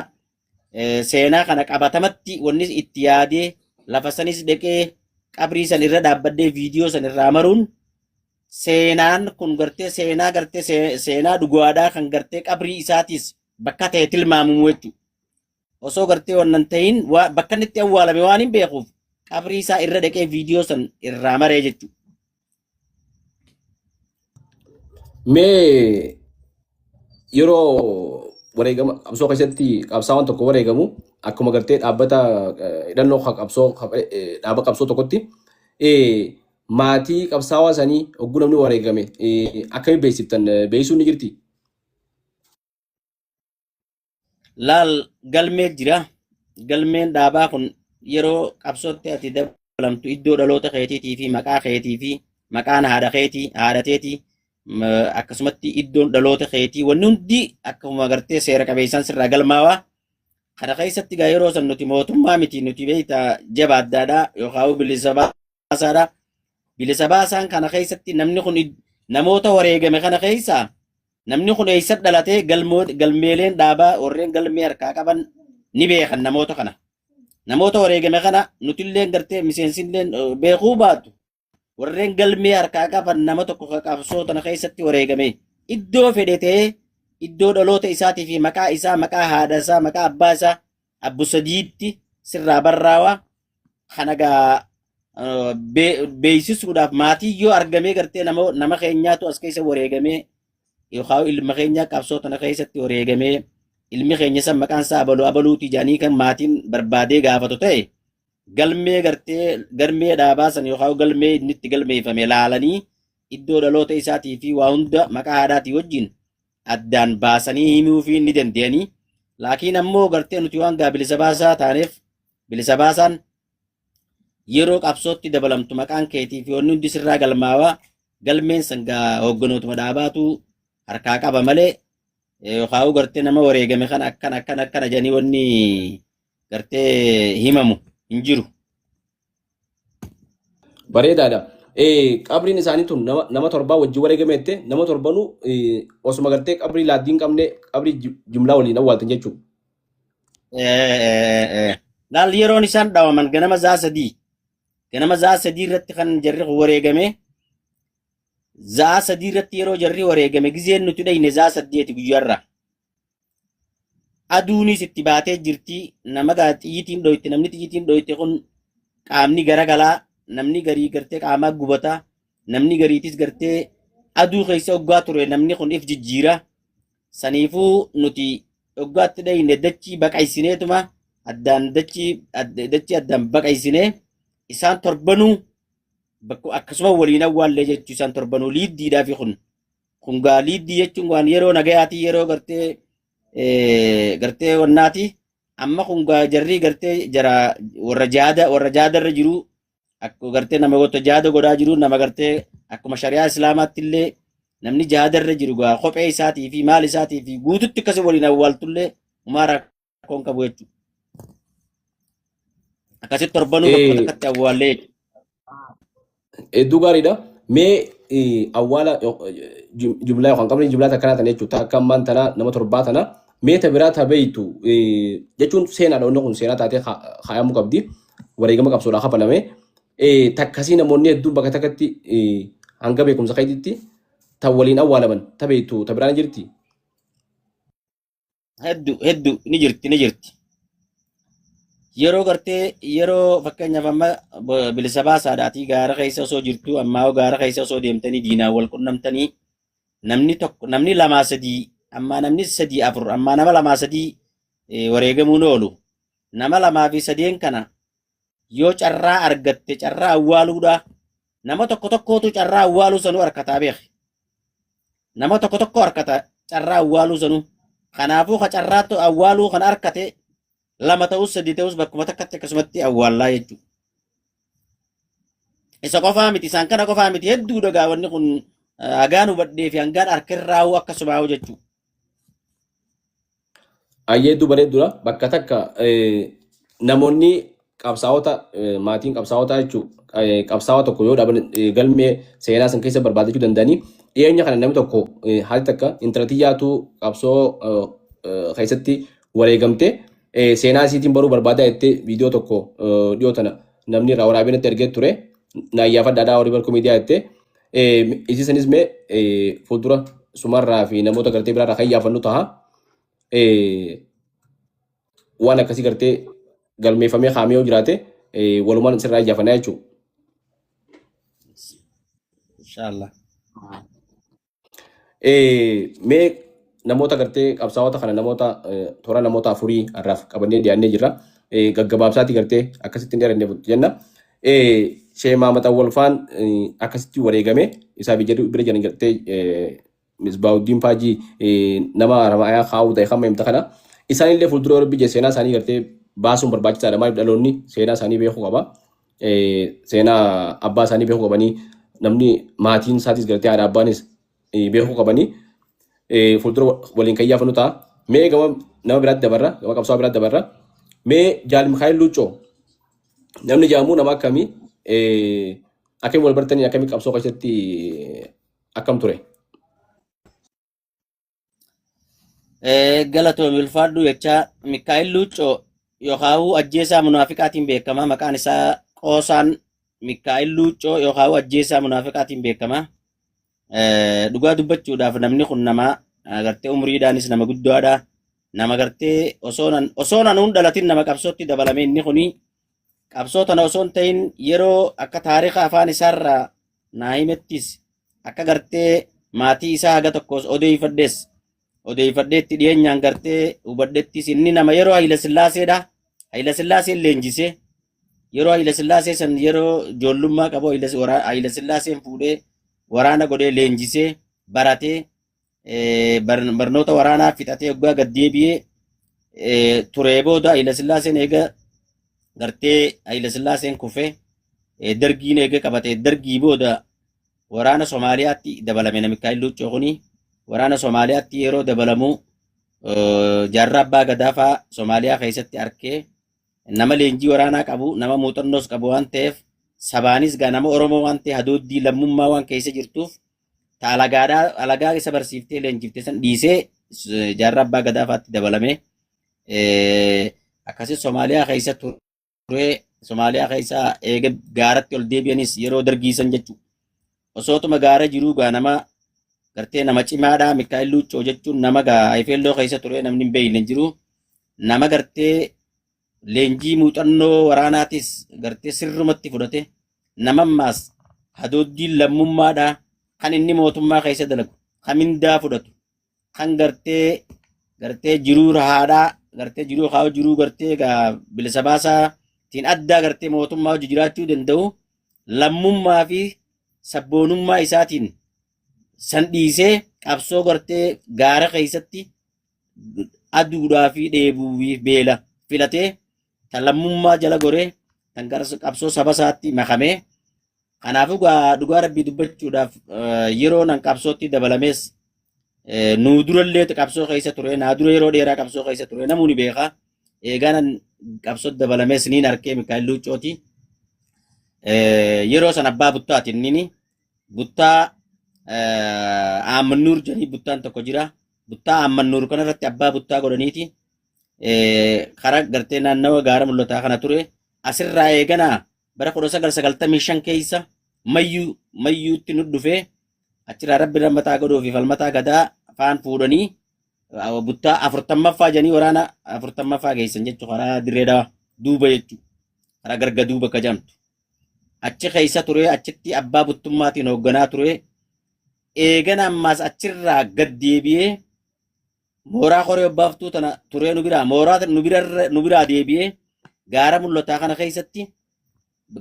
Seenaa kana qabatamatti wanni itti yaadee lafa sanis dhaqee qabrii san irra dhaabbadhee viidiyoo san irraa maruun seenaan kun gartee seenaa gartee seenaa dhugaadhaa kan gartee qabrii isaatis bakka ta'e tilmaamamu jechuudha. Osoo gartee wannan ta'in bakka inni itti awwaalame waan hin beekuuf qabrii isaa irra dhaqee viidiyoo san irraa maree jechuudha. Mee yeroo wareegama qabsoo keessatti qabsaawwan tokko wareegamu akkuma gartee dhaabbata hidhannoo qabsoo dhaaba qabsoo tokkotti maatii qabsaawaa sanii hogguu namni wareegame akkamitti beeksiftan beeksisuun ni jirti? Laal galmee jira. Galmeen dhaabaa kun yeroo qabsootti ati dabalamtu iddoo dhaloota keetiitii fi maqaa keetii fi maqaan haadha keetii haadha teetii akkasumatti iddoon dhaloota keetii wanni hundi akkuma gartee seera qabeessaan sirraa galmaawaa. Kana keessatti gaa yeroo san nuti mootummaa miti nuti beektaa jaba addaadhaa yookaan bilisa baasaadha. Bilisa baasaan kana keessatti namni kun namoota wareegame kana keessaa namni kun eessa dhalatee galmeeleen dhaabaa warreen galmee harkaa qaban ni beekan namoota kana. Namoota wareegame kana nutilleen gartee miseensilleen beekuu baatu warreen galmee harkaa qaban nama tokko ka qabsoo tana keessatti wareegame iddoo fedhe ta'ee iddoo dhaloota isaatii fi maqaa isaa maqaa haadha isaa maqaa abbaa isaa abbu sadiitti sirraa barraawaa kana gaa beeksisuudhaaf maatii yoo argamee gartee nama keenyaatu as keessa wareegamee yookaan ilma keenya qabsoo tana keessatti wareegamee ilmi keenya san maqaan isaa abaluu abaluuti jedhanii kan maatiin barbaadee gaafatu ta'e galmee gartee galmee dhaabaa san yookaan galmee inni itti galmeeffame laalanii iddoo dhaloota isaatii fi waa hunda maqaa haadhaatii wajjin addaan baasanii himuufii ni danda'anii. Laakiin ammoo gartee nuti waan gaa bilisa baasaa taaneef bilisa baasaan yeroo qabsootti dabalamtu maqaan keetii fi wanni hundi sirraa galmaawaa galmeen san gaa hoogganootuma dhaabaatu harkaa qaba malee yookaan gartee nama wareegame kana akkana akkana akkana jedhanii wanni gartee himamu hin jiru. Bareedaadha. Qabriin isaanii tun nama torbaa wajjin wareegame jette nama torbanuu osuma gartee qabrii laaddii hin qabne qabrii jumlaa waliin awwaaltan jechuudha. Laal yeroon isaan dhawaman ganama za'a 3 ganama za'a 3 irratti kan jarri kun wareegame za'a 3 irratti yeroo jarri wareegame gizeen nuti dhayne za'a 8 guyyaarraa. Aduunis itti baatee jirti nama gaa xiyyitiin dhoyte namni xiyyitiin dhoyte kun qaamni garagalaa namni garii gartee qaamaa gubata namni gariitis gartee aduu keessa oggaa ture namni kun if jijjiira saniifuu nuti oggaatti dhayne dachii baqaysineetuma addaan dachii dachii addaan baqaysinee isaan torbanuu bakka akkasuma waliin awwaallee jechuu isaan torbanuu liiddiidhaafi kun Kun gaa liiddii jechuun waan yeroo nagayaatii yeroo gartee gartee wannaati. Amma kun gaa jarrii gartee jara warra jaada warra jaadarra jiru akka gartee nama goota jaada godhaa jiru nama gartee akkuma shari'aa islaamaatti illee namni jaadarra jiru gaa kophee isaatii fi maal isaatii fi guututti akkasii waliin awwaaltullee humaa rakkoon qabu jechuudha. Akkasitti torbanuu bakkuma takkatti awwaallee jechuudha. Hedduu gaariidha. Mee awwaala jumlaa yookaan qabrii jumlaa takkanaa tana jechuudha. Akka ammaan tana nama torbaa tana mee ta biraa ta beeytu jechuun seenaadha wanni kun seenaa taatee kaayamuu qabdi. Wareegama qabsoodhaa kafalame. Takkasii namoonni hedduun bakka takkatti hanga beekumsa keetitti ta waliin awwaalaman ta beeytu ta biraan jirti. Heddu heddu ni jirti ni jirti. Yeroo gartee yeroo fakkeenyaaf amma bilisa baasaadhaatii gaara keessa osoo jirtu ammaa gaara keessa osoo deemtanii diinaan wal qunnamtanii namni tokko namni lamaa sadii ammaa namni sadii afur ammaa nama lamaa sadii wareegamuun oolu nama lamaa fi sadeen kana yoo carraa argatte carraa awwaaluudha nama tokko tokkootu carraa awwaaluu sanuu harkataa beeki. Nama tokko tokko harkata carraa awwaaluu sanuu. Kanaafuu ka carraa awwaaluu kan harkate lama ta'us sadii ta'us bakkuma takkatti akkasumatti awwaallaa jechuudha. Isa qofaa miti isaan kana qofaa miti hedduudha gaa wanni kun Hagaan hubadhee fi hangaan harkirraa'uu akkasumaa'uu jechuudha. Ayyee hedduu bareeddudha. Bakka takka namoonni qabsaa'ota maatiin qabsaa'otaa jechuun qabsaa'aa tokko yoo dhaban galmee seenaa san keessa barbaadachuu danda'anii dhiyeenya kana namni tokko haati takka intala tiyyaatu qabsoo keessatti wareegamte seenaa isiitiin baruu barbaadaa jettee viidiyoo tokko dhiyoo tana namni irraa waraabee natti ergee ture na iyyaafadhaadhaa horii barkuu miidiyaa jettee isii sanis mee fuuldura sumarraa fi namoota gartee biraarraa kan iyyaafannu taha. Waan akkasii gartee galmeeffamee kaa'amee yoo jiraate walumaan sirraa iyyaafannaa jechuudha. Inshallah. Mee namoota gartee qabsaa'ota kana namoota toora namoota afurii har'aaf qabannee dhiyaannee jirra. Gaggabaabsaati gartee akkasitti hin dheeranne jenna. Sheeh Mahamad Awwal faan akkasitti wareegame isaa fi jedhu bira jiran gartee Misbaahuddiin Faajii nama Haramaayaa kaa'uu ta'e kan himta kana. Isaanillee fuuldura yoo rabbi jedhe seenaa isaanii gartee baasuun barbaachisaadha. Maaliif dhaloonni seenaa isaanii beekuu qaba. Seenaa abbaa isaanii beekuu qabanii namni maatiin isaatis gartee haadha abbaanis beekuu qabanii fuuldura waliin kan iyyaafannu ta'a. Mee gama nama biraatti dabarra gama qabsaa'aa biraatti dabarra. Mee Jaal Mikaa'el Luuccoo namni jedhamu nama akkamii akkamiin wal bartanii akkamii qabsoo keessatti akkam ture? Galatoomi ulfaadhu jechaa Mikaa'el Luuccoo yookaan ajjeesaa munaafiqaatiin beekama. Maqaan isaa qoosaan Mikaa'el Luuccoo yookaan ajjeesaa munaafiqaatiin beekama. Dhugaa dubbachuudhaaf namni kun nama gartee umriidhaanis nama guddaadha. Nama gartee osoo nanuun dhalatin nama qabsootti dabalame inni kuni qabsoo tana osoo hin ta'in yeroo akka taarika afaan isaarraa naa himettis akka gartee maatii isaa haga tokkos odeeffadhes odeeffadheetti dhiyeenyaan gartee hubadhettis inni nama yeroo Hayila Sillaaseedha. Hayila Sillaaseen leenjisee yeroo Hayila Sillaasee san yeroo ijoollummaa qabu Hayila Sillaaseen fuudhee waraana godhee leenjisee baratee barnoota waraanaa fixatee waggaa gad deebi'ee turee booda Hayila Sillaaseen eega gartee Hayila Sillaaseen kufee dargiin eega qabate dargii booda waraana Somaaliyaatti dabalame Namikaa'el Luuccoo kuni waraana Somaaliyaatti yeroo dabalamu jaarraa abbaa gadaa fa'aa Somaaliyaa keessatti arkee nama leenjii waraanaa qabu nama muuxannoos qabu waan ta'eef sabaanis gaa nama Oromoo waan ta'e hadooddii lammummaa waan keessa jirtuuf ta alagaadhaa alagaa isa barsiiftee leenjiftee san dhiisee jaarraa abbaa gadaa fa'aatti dabalame akkasii Somaaliyaa keessa ture Somaaliyaa keessa eega gaaratti ol deebi'anis yeroo dargiisan jechuudha. Osootuma gaara jiruu gaa nama gartee nama cimaadhaa Mikaa'el Luuccoo jechuun nama gaa Ayifeelloo keessa ture namni hin beekne hin jiru. Nama gartee leenjii muuxannoo waraanaatis gartee sirrumatti fudhate nama ammaas hadooddiin lammummaadhaa kan inni mootummaa keessa dalagu kan mindaa fudhatu kan gartee gartee jiruu rahaadhaa gartee jiruu kaa'u jiruu gartee gaa bilisa baasaa tiin addaa gartee mootummaa hojii jiraachuu danda'u lammummaa fi sabboonummaa isaatiin san dhiisee qabsoo gartee gaara keessatti aduudhaa fi dheebuu fi beela filatee tan lammummaa jala goree tan gara qabsoo saba isaatti makamee kanaafuu gaa dhugaa rabbii dubbachuudhaaf yeroo nan qabsootti dabalamees nuu durallee qabsoo keessa ture naa dura yeroo dheeraa qabsoo keessa ture namuu ni beeka eegaa nan qabsootti dabalamees niin arkee Mikaa'el Luuccooti yeroo san abbaa buttaati innini buttaa Aammannuur jedhanii buttaan tokko jira. Buttaa Aammannuur kanarratti abbaa buttaa godhaniiti. Karaa gartee naannawa gaara mul'ataa kana ture. Asirraa eeganaa bara 1995 keessa mayyuu mayyuutti nu dhufee achirraa rabbi rammataa godhuu fi falmataa gadaa faan fuudhanii buttaa afurtammaffaa jedhanii waraana afurtammaffaa geessan jechuudha karaa dirree dhawaa duuba jechuudha karaa gargaduu bakka jedhamtu. Achi keessa ture achitti abbaa buttummaatiin hoogganaa ture. Eegana ammaas achirraa gad deebi'ee mooraa koree obbaaftuu tana turee nu biraa mooraa nu bira nu biraa deebi'ee gaara mul'ataa kana keessatti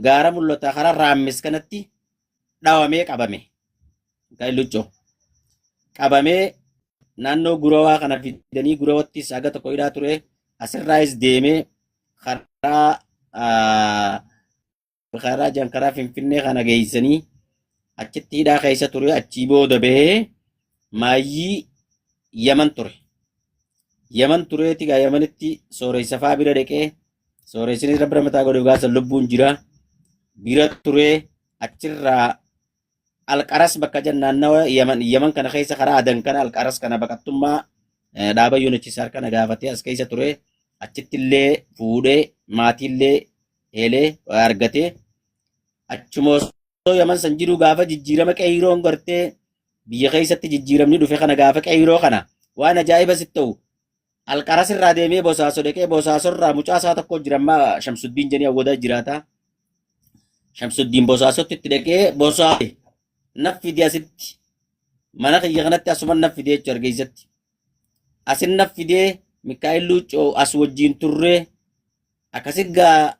gaara mul'ataa karaa raammis kanatti dhawamee qabame. Mikaa'el Luccoo qabamee naannoo gurawaa kana fidanii gurawattis haga tokko hidhaa ture asirraayis deemee karaa karaa jan karaa finfinnee kana geessanii Achitti hidhaa keessa ture achii booda bahee maayyii Yaman ture. Yaman tureeti gaa Yamanitti sooressa faa bira dhaqee sooressinis rabbi ramataa godhe gaasa lubbuun jira bira turee achirraa Alqaras bakka jan naannawa Yaman Yaman kana keessa karaa Adan kana Alqaras kana baqattummaa dhaaba UNHCR kana gaafatee as keessa ture achitti illee fuudhee maatiillee eelee argatee achuma osoo Yaman san jiru gaafa jijjiirama qeeyroon gartee biyya keessatti jijjiiramni dhufe kana gaafa qeeyroo kana waan ajaa'iba sitti ta'u Alqaras irraa deemee Bosaaso dhaqee Bosaaso irraa mucaa isaa tokko jira amma Shamsuddiin jedhanii awwadaa jiraata. Shamsuddiin Bosaasotti itti dhaqee Bosaa naf fide asitti mana kiyya kanatti asuma naf fide jechuudha hargeessatti. Asin naf fidee Mikaa'el Luuccoo as wajjin turree akkasi gaa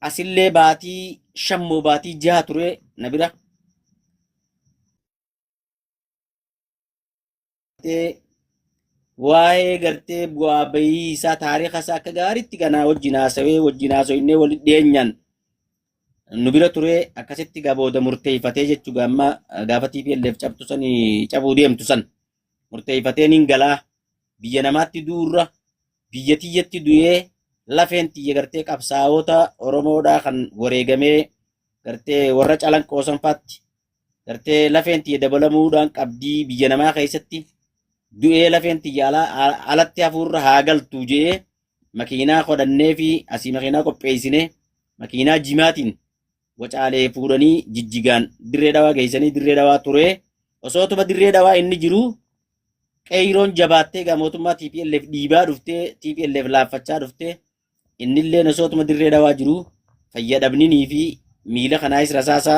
asillee baatii shammoo baatii jaha ture na bira. Waa'ee gartee bu'aa bahii isaa taariika isaa akka gaariitti ganaa wajjin haasawee wajjin haasoinnee walitti dhiyeenyaan nu bira turee akkasitti gaa booda murteeffatee jechuu amma gaafa TPLF cabtu san cabuu deemtu san murteeffatee nin galaa biyya namaatti du'urra biyya tiyyatti du'ee lafeen tiyya gartee qabsaa'ota Oromoodhaa kan wareegamee gartee warra calanqoo sanfaatti gartee lafeen tiyya dabalamuudhaan qabdii biyya namaa keessatti du'ee lafeen tiyya alatti hafuurra haa galtu je'ee makiinaa kodhannee fi asii makiinaa qopheessine makiinaa jimaatiin wacaalee fuudhanii jijjigaan dirree dhawaa geessanii dirree dhawaa turee osoo tuma dirree dhawaa inni jiru qeeyroon jabaattee gaa mootummaa TPLF dhiibaa dhuftee TPLF laaffachaa dhuftee Innilleen osootuma dirree dhawaa jiru fayya dhabninii fi miila kanaayis rasaasa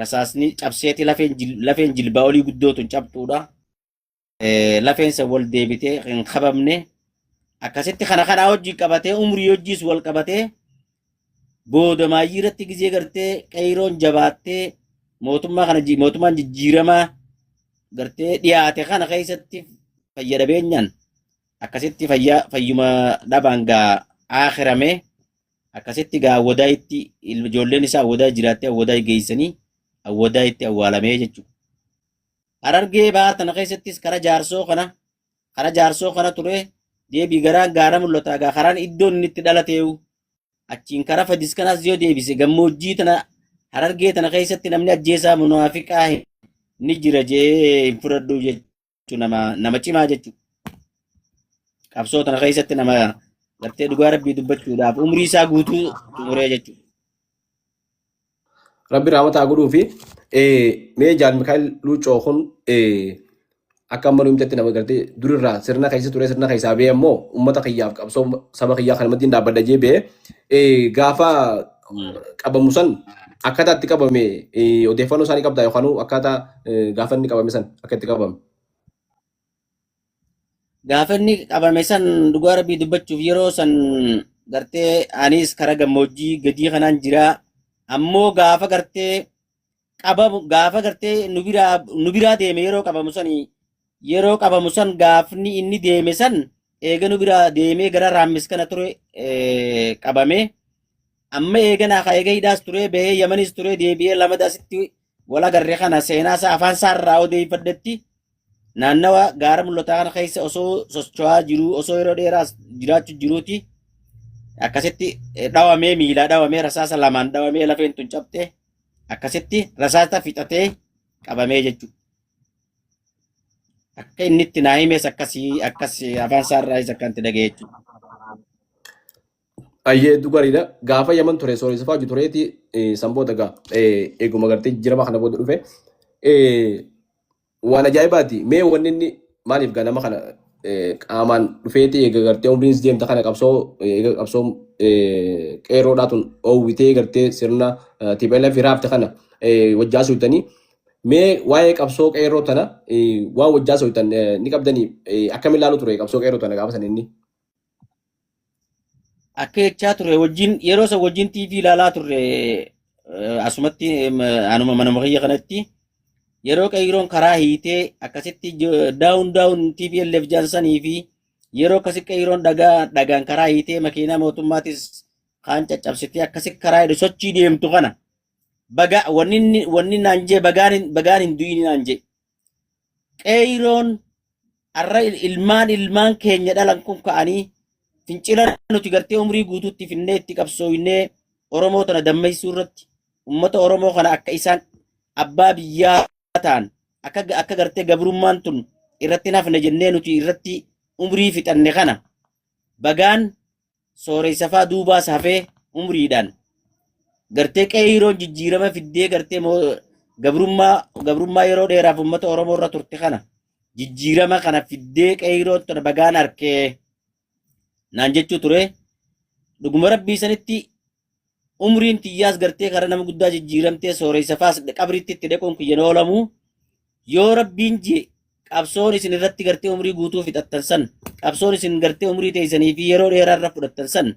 rasaasni cabseeti lafeen lafeen jilbaa olii guddoo tun cabxuudha. Lafeen san wal deebitee hin kabamne akkasitti kana kanaa wajjin qabatee umrii wajjiis wal qabatee booda maayyii irratti gizee gartee qeeyroon jabaattee mootummaa kana mootummaan jijjiiramaa gartee dhiyaate kana keessatti fayya dhabeenyaan akkasitti fayyaa fayyuma dhabaan gaa aakhirame akkasitti gaa awwadaayitti ijoolleen isaa awwadaay jiraattee awwadaay geessanii awwadaayitti awwaalamee jechuudha. Harargee bahaa tana keessattis kara jaarsoo kana kara jaarsoo kana ture deebii garaan gaara mul'ata gaa karaan iddoon inni itti dhalateewu achiin kara fadis kanaas yoo deebise gammoojjii tana harargee tana keessatti namni ajjeesaa munaafiqaa ni jira jee hin fudhadhu jechuudha. Jechuun nama nama cimaa jechuudha. Qabsoo tana keessatti nama gartee dhugaa rabbii dubbachuudhaaf umrii isaa guutuu xumuree jechuudha. Rabbi raamata haa godhuu fi mee Jaal Mikaa'el Luuccoo kun akka amma nu himtetti nama gartee durirraa sirna keessa ture sirna keessaa ba'ee ammoo uummata kiyyaaf qabsoo saba kiyyaa kana maddiin dhaabbadha jee ba'ee gaafa qabamu san akkaataa itti qabame odeeffannoo isaanii qabdaa yookaan akkaataa gaafa inni qabame san akka itti qabame. Gaafa inni qabame san dhugaa rabbii dubbachuuf yeroo san gartee anis kara gammoojjii gadii kanaan jira. Ammoo gaafa gartee qabamu gaafa gartee nu biraa deeme yeroo qabamu sani yeroo qabamu san gaafni inni deeme san eega nu biraa deemee gara raammis kana ture qabame amma eeganaa ka eega hidhaas ture bahee yamanis ture deebi'ee lamada asitti wal agarre kana seenaa isaa afaan isaa irraa odeeffadhetti naannawa gaara mul'ataa kana keessa osoo socho'aa jiruu osoo yeroo dheeraas jiraachuu jiruuti akkasitti dhawamee miilaa dhawamee rasaasa lamaan dhawamee lafeen tun cabxe akkasitti rasaasa fixatee qabamee jechuudha. Akka inni itti naa himes akkasii akkas afaan isaa irraayis akka itti dhaga'e jechuudha. Ayyee hedduu gaariidha. Gaafa Yaman ture sooressa fa'aa hojii tureeti san booda gaa eeguma gartee jijjiirama kana booda dhufe. Waan ajaa'ibaati. Mee wanni inni maaliif gaa nama kana qaamaan dhufeeti eega gartee umriin deemta kana qabsoo eega qabsoo qeerroodhaa tun oowwitee gartee sirna TPLF raafte kana wajjaa suutanii mee waa'ee qabsoo qeerroo tana waan wajjaa suutan ni qabdanii akkamiin ilaaluu ture qabsoo qeerroo tana gaafa san inni. Akka jechaa ture wajjin yeroo san wajjin TV ilaalaa turre asumatti anuma manuma kiyya kanatti yeroo qeeyroon karaa hiitee akkasitti daawun daawun TPLF jaansanii fi yeroo akkasi qeeyroon dhagaa dhagaan karaa hiitee makiinaa mootummaatis kaan caccabsitee akkasi karaa hidhu sochii deemtu kana Baga wanni inni wanni naan jee bagaan hin du'ini naan jee. Qeeyroon arra ilmaan ilmaan keenya dhalan kun ka'anii fincila nuti gartee umrii guutuutti finnee itti qabsooynee Oromoo tana dammaysuu irratti ummata Oromoo kana akka isaan abbaa biyyaa ta'an akka gartee gabrummaan tun irratti hin hafne jennee nuti irratti umrii fixanne kana bagaan sooreysa faa duubaas hafee umriidhaan gartee qeeyroon jijjiirama fiddee gartee gabrummaa yeroo dheeraaf uummata Oromoo irra turte kana jijjiirama kana fiddee qeeyroon tana bagaan arkee naan jechuu ture. Dhuguma rabbii sanitti umriin tiyyaas gartee karaa nama guddaa jijjiiramtee sooreysa faas qabriitti itti dhaquun kiyya oolamu yoo rabbiin jee qabsoon isin irratti gartee umrii guutuu fixattan san qabsoon isin gartee umrii teessanii fi yeroo dheeraa irra fudhattan san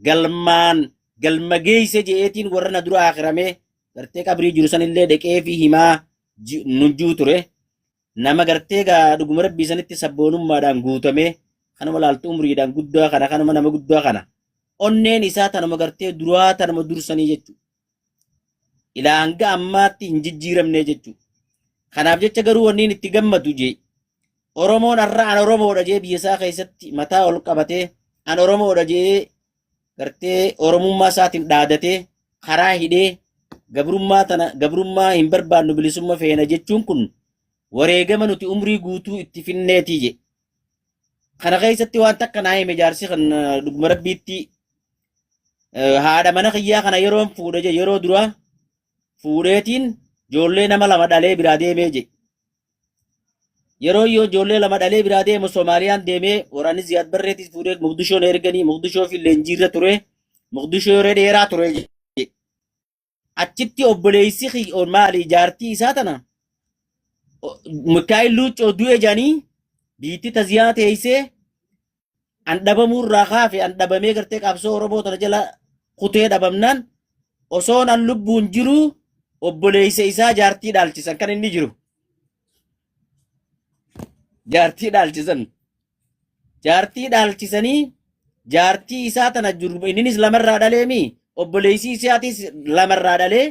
galmaan galma geeyse je'eetiin warra na dura akiramee gartee qabrii jiru san illee dhaqee fi himaa nunjuu ture. Nama gartee gaa dhuguma rabbii sanitti sabboonummaadhaan guutamee kanuma laaltu umriidhaan guddaa kana kanuma nama guddaa kana onneen isaa tanuma gartee duraa tanuma dursanii jechuudha. Ilaa hanga ammaatti hin jijjiiramne jechuudha. Kanaaf jecha garuu wanni inni itti gammadu jee Oromoon har'a an Oromoodha jee biyya isaa keessatti mataa ol qabatee an Oromoodha jee gartee Oromummaa isaatiin dhaadatee karaa hidhee gabrummaa tana gabrummaa hin barbaannu bilisumma feena jechuun kun wareegama nuti umrii guutuu itti finneetii je. Kana keessatti waan takka naa hime jaarsi kan dhuguma rabbiitti haadha mana kiyyaa kana yeroon fuudhe je yeroo duraa fuudheetiin ijoollee nama lama dhalee biraa deemee je. Yeroo yoo ijoollee lama dhalee biraa deemu Soomaaliyaan deemee waraanni Ziyaad Barreetis fuudhee Moqdishoon erganii Moqdishoo fi leenjiirra ture. Moqdishoo yeroo dheeraa ture je. Achitti obboleessi maali jaartii isaa tana Mikaa'el Luuccoo du'e jedhanii biitti taziyaa teessee an dhabamuu irraa kaafe an dhabamee gartee qabsoo Oromoo tana jala kutee dhabamnaan osoon an lubbuun jiruu obboleessa isaa jaartii dhaalchisan kan inni jiru. Jaartii dhaalchisan. Jaartii dhaalchisanii jaartii isaa tana jiru inninis lamarraa dhaleemi obboleessi isaatis lamarraa dhalee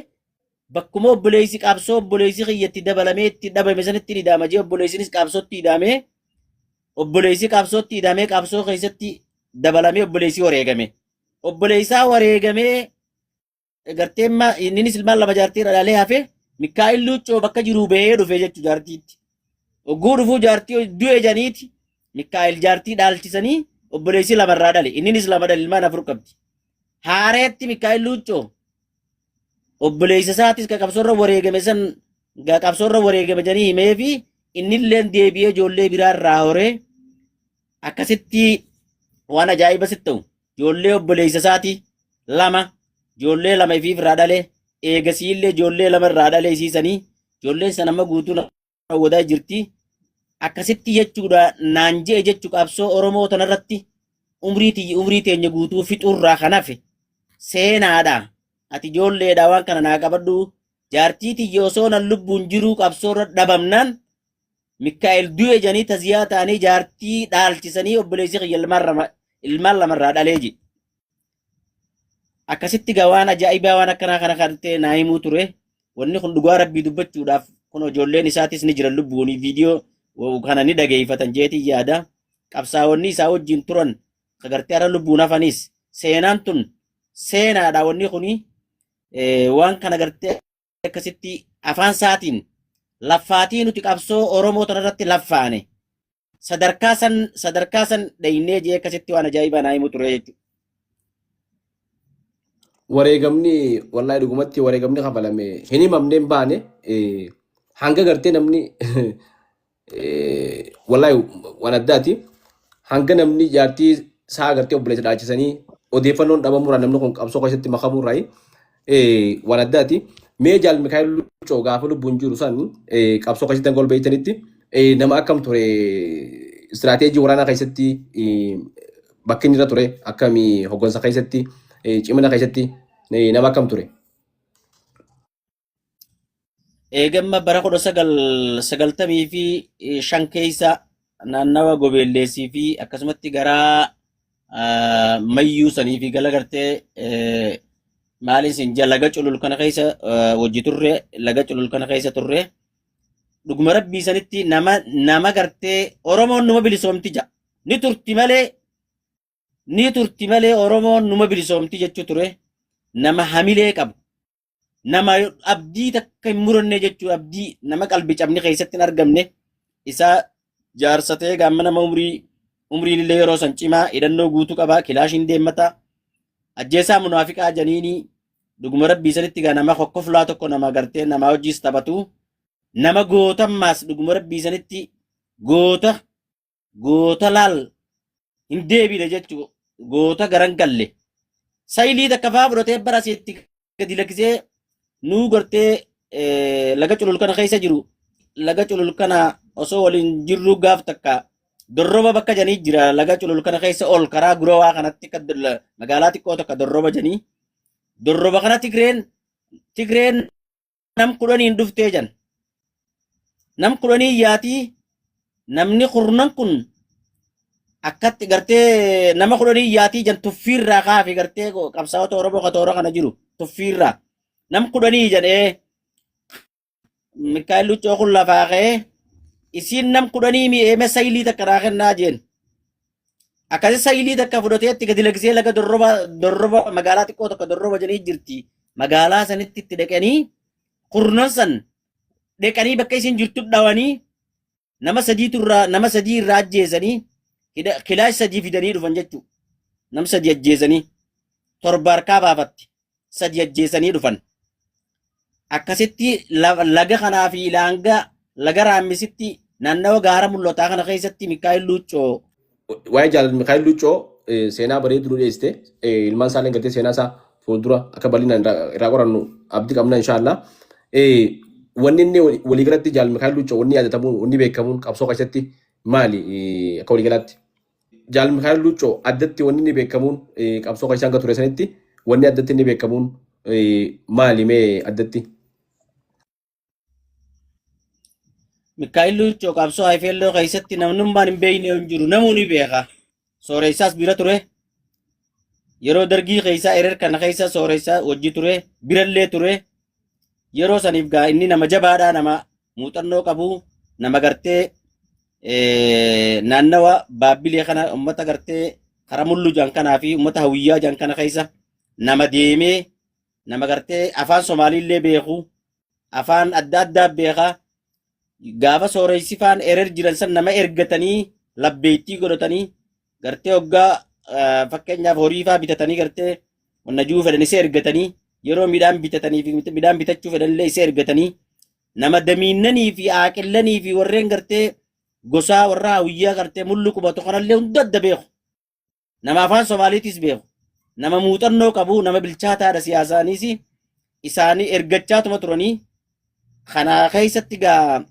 bakkuma obboleessi qabsoo obboleessi kiyyatti dabalamee itti dhabame sanitti ni hidhama jee obboleessinis qabsootti hidhamee obboleessi qabsootti hidhamee qabsoo keessatti dabalamee obboleessi wareegame. Obboleessaa wareegamee gartee inninis ilmaan lama jaartii irra dhalee hafe Mikaa'el Luuccoo bakka jiruu bahee dhufe jechuu jaartiitti. Ogguu dhufuu jaartii du'e janiiti Mikaa'el jaartii dhaalchisanii obboleessi lamarraa dhale inninis lama dhale ilmaan afur qabdi. Haareetti Mikaa'el Luuccoo obboleessa isaatis ka qabsoorra wareegame san ga qabsoorra wareegame janii himee fi innilleen deebi'ee ijoollee biraa irraa horee akkasitti waan ajaa'iba sitti ta'u ijoollee obboleessa isaati lama ijoollee lama ifiif irraa dhale eegasiillee ijoollee lama irraa dhale isiisanii ijoolleen san amma guutuu wadaa jirti akkasitti jechuudha naan je'e jechu qabsoo Oromoo tanarratti umrii tiyya umrii teenya guutuu fixuurraa kan hafe seenaadha ati ijoolleedha waan kana naa qabadhu jaartii tiyya osoo nan lubbuun jiruu qabsoorra dhabamnaan Mikaa'el du'e jedhanii taziyaa ta'anii jaartii dhaalchisanii obboleessi kiyya ilmaan lamarraa dhalee jedhe. Akkasitti gaa waan ajaa'ibaa waan akkanaa kana kan ta'e naa himuu ture. Wanni kun dhugaa rabbii dubbachuudhaaf kun ijoolleen isaatis ni jiran lubbuun viidiyoo kana ni dhageeffatan jeetii yaada. Qabsaa'onni isaa wajjin turan agartee har'a lubbuun hafanis seenaan tun seenaadha wanni kuni waan kana gartee akkasitti afaan isaatiin laffaatii nuti qabsoo Oromoo tanarratti laffaane sadarkaa san sadarkaa san dhaynee jee akkasitti waan ajaa'ibaa naa himu ture jechuudha. Wareegamni wallahi dhugumatti wareegamni kafalame hin himamne hin baane hanga gartee namni wallahi waan addaati hanga namni jaartii isaa agartee obboleessa dhaachisanii odeeffannoon dhabamuurraa namni kun qabsoo keessatti makamuurraa waan addaati. Mee jaal Mikaa'el Luuccoo gaafa lubbuun jiru san qabsoo keessatti hanga ol beektanitti nama akkam ture istiraateejii waraanaa keessatti bakki inni irra ture akkamii hoggansa keessatti cimina keessatti nama akkam ture. Eegamma bara 1995 keessa naannawa Gobeelleessii fi akkasumatti garaa Mayyuu sanii fi gala gartee Maaliin sin jaa laga culul kana keessa wajji turre laga culul kana keessa turre dhuguma rabbii sanitti nama nama gartee Oromoon numa bilisoomti ja ni turti malee ni turti malee Oromoon numa bilisoomti jechuu ture nama hamilee qabu nama abdii takka hin muranne jechuu abdii nama qalbi cabni keessatti hin argamne isaa jaarsa ta'ee gaamma nama umrii umriin illee yeroo san cimaa hidhannoo guutuu qabaa kilaashiin deemmata ajjeesaa munaafiqaa janiinii dhuguma rabbii sanitti gaa nama kokkoflaa tokko nama gartee nama hojiis taphatu nama gootammaas dhuguma rabbii sanitti goota goota laal hin deebine jechuu goota garan galle saylii takka faa fudhatee bara asitti gadi lakkisee nuu gartee laga culul kana keessa jiru laga culul kana osoo waliin jirru gaaf takka dorroba bakka janii jira laga culul kana keessa ol karaa gurawaa kanatti akka magaalaa xiqqoo takka dorroba janii dorroba kana tigreen tigreen nam kudhaniin dhuftee jan nam kudhanii yaatii namni kurnan kun akkatti gartee nama kudhanii yaatii jan tuffiirraa kaafi gartee qabsaa'ota Oromoo ka toora kana jiru tuffiirraa nam kudhanii jedhee Mikaa'el Luccoo kun lafaa ka'ee isiin nam kudhanii mi'eeme saylii takka naa kennaa jeen. Akkasi saylii takka fudhatee itti gadi lagisee laga dorroba dorroba magaalaa xiqqoo tokko dorroba jedhee jirti. Magaalaa sanitti itti dhaqanii kurnan san dhaqanii bakka isin jirtu dhawanii nama sadiitu irraa nama sadii irraa ajjeesanii kilaash sadii fidanii dhufan jechuudha. Nama sadii ajjeesanii torba harkaa baafatti sadii ajjeesanii dhufan. Akkasitti laga kanaa fi laanga laga raammisitti naannawa gaara mul'ataa kana keessatti Mikaa'el Luuccoo Waa'ee jaal Mikaa'el Luuccoo seenaa bareedu nu dhiyeessite. Ilmaan isaallee gartee seenaa isaa fuuldura akka bal'inaan irraa qorannu abdii qabna inshaallah. Wanni inni waliigalatti jaal Mikaa'el Luuccoo wanni yaadatamuun wanni beekamuun qabsoo keessatti maali akka waliigalaatti? Jaal Mikaa'el Luuccoo addatti wanni inni beekamuun qabsoo keessa hanga ture sanitti wanni addatti inni beekamuun maali mee addatti? Mikaa'el Luuccoo qabsoo Hayfeelloo keessatti namnummaan hin beekne hin jiru namuu ni beeka. Sooreessaas bira ture. Yeroo dargii keessaa erer kana keessa sooreessaa wajji ture birallee ture. Yeroo saniif gaa inni nama jabaadhaa nama muuxannoo qabu nama gartee naannawa baabbilee kana uummata gartee kara mullu jaan kanaa fi uummata hawiyyaa jaan kana keessa nama deemee nama gartee afaan Somaaliillee beeku afaan adda addaa beeka gaafa sooreessi faan erer jiran san nama ergatanii labbeettii godhatanii gartee hoggaa fakkeenyaaf horii faa bitatanii gartee wanna juu fedhan isa ergatanii yeroo midhaan bitatanii fi midhaan bitachuu fedhanillee isa ergatanii nama damiinnanii fi aaqillanii fi warreen gartee gosaa warra hawiyyaa gartee mullu qubatu kanallee hunda adda beeku. Nama afaan Somaaliitis beeku. Nama muuxannoo qabu, nama bilchaataadha siyaasaaniis isaanii ergachaatuma turanii kana keessatti gaa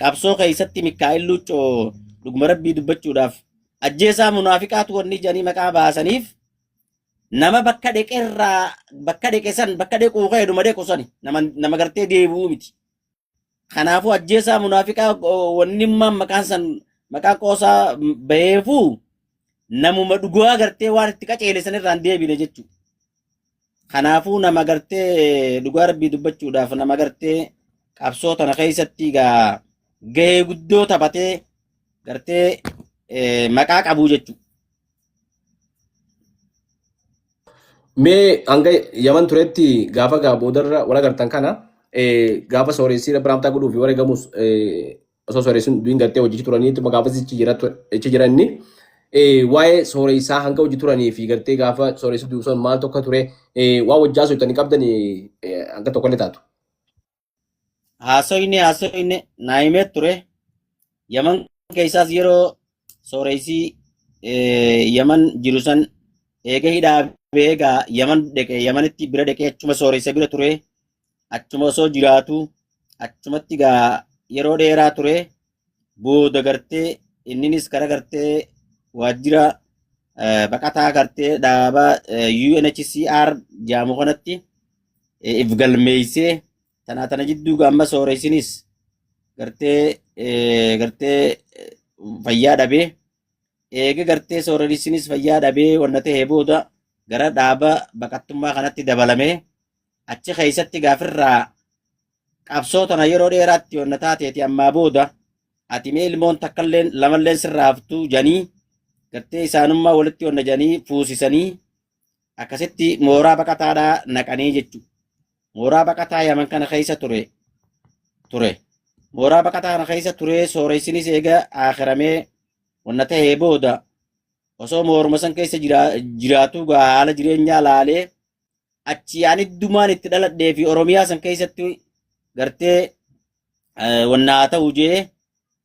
qabsoo keessatti Mikaa'el Luuccoo dhuguma rabbii dubbachuudhaaf ajjeesaa munaafiqaatu wanni jedhanii maqaa baasaniif nama bakka dheqerraa bakka dheqe san bakka dhequu ka'e dhuma dhequ sani nama nama gartee deebi'uu miti. Kanaafuu ajjeesaa munaafiqaa wanni immaan maqaan san maqaa qoosaa baheefuu namuma dhugaa gartee waan itti qaceele san irraa hin deebine jechuudha. Kanaafuu nama gartee dhugaa rabbii dubbachuudhaaf nama gartee qabsoo tana keessatti egaa gahee guddoo taphatee gartee maqaa qabuu jechuudha. Mee hanga Yaman turetti gaafa gaa boodarra wal agartan kana gaafa sooressi Biraamtaa godhuu fi wareegamus osoo sooressin du'in gartee hojii turanii ittuma gaafa sichi jira inni waa'ee sooressaa hanga hojii turanii fi gartee gaafa sooressi du'u sun maal tokko ture waa wajjaa socho'anii qabdan hanga tokko illee taatu. Haasoyne haasoyne naa himee ture. Yaman keessaas yeroo sooreysii Yaman jiru san eega hidhaa ba'ee egaa Yaman dhaqe Yamanitti bira dhaqee achuma sooreysa bira ture. Achuma osoo jiraatu achumatti gaa yeroo dheeraa ture. Booda gartee inninis kara gartee waajjira baqataa gartee dhaaba UNHCR jaamu kanatti if galmeessee tanaa tana jidduu amma sooreysinis gartee gartee fayyaa dhabee eega gartee sooreysinis fayyaa dhabee wanna ta'e booda gara dhaaba baqattummaa kanatti dabalamee achi keessatti gaafirraa qabsoo tana yeroo dheeraatti wanna taateeti ammaa booda ati mee ilmoon takkalleen lamalleen sirraa haftuu janii gartee isaanummaa walitti wanna janii fuusisanii akkasitti mooraa baqataadhaa naqanii jechuudha. Mooraa baqataa Yaman kana keessa ture ture. Mooraa baqataa kana keessa turee sooressinis eega aakiramee wanna ta'ee booda osoo mooruma san keessa jiraatuu gaa haala jireenyaa laalee achi ani iddumaan itti dhaladhee fi Oromiyaa san keessatti gartee wanna haa ta'u jee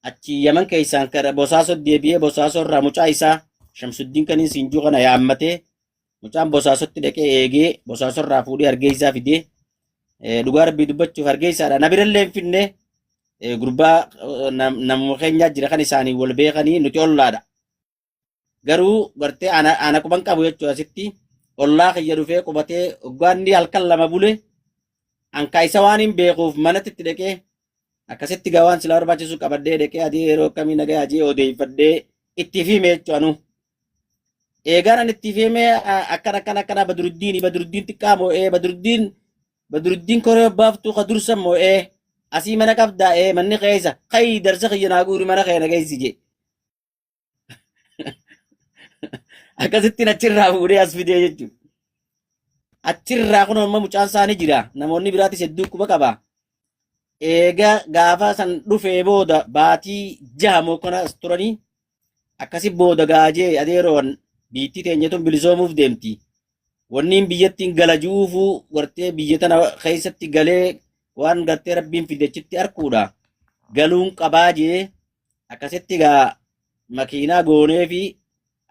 achi Yaman keessaan kara Bosaasoo deebi'ee Bosaasoo irraa mucaa isaa Shamsuddiin kaniin siinjuu kana yaammatee mucaan Bosaasotti dhaqee eegee Bosaasoo irraa fuudhee Hargeysaa fidee dhugaa rabbii dubbachuuf Hargeysaadha na birallee hin finne gurbaa namuma keenyaa jira kan isaanii wal beekanii nuti ollaadha. Garuu gartee ana ana quban qabu jechuudha asitti ollaa kiyya dhufee qubatee hoggaanni halkan lama bule ankaa isa waan hin beekuuf manatti itti dhaqee akkasitti gaa waan silaa barbaachisu qabadhee dhaqee adii yeroo akkamii nagaa ajee odeeffadhee itti hime jechuudha anu. Eegaan ani itti hime akkana akkana akkana Badruddiin Badruddiin xiqqaa moo ee Badruddiin Badruddiin koree baaftuu ka dursan moo ee asii mana qabdaa ee manni keessa kayi darsa kiyya naa guuri mana kee na geessi jee. Akkasittiin achirraa fuudhee as fidee jechuudha. Achirraa kun amma mucaan isaa ni jira. Namoonni biraatis hedduu quba qaba. Eega gaafa san dhufee booda baatii jaha mokkona as turanii akkasi booda gaajee adeeroon biittii teenya tun bilisoomuuf deemti. Wanniin biyyattiin gala juufuu gartee biyya tana keessatti galee waan gartee rabbiin fide achitti arkuudha. Galuun qabaa jee akkasitti egaa makiinaa goonee fi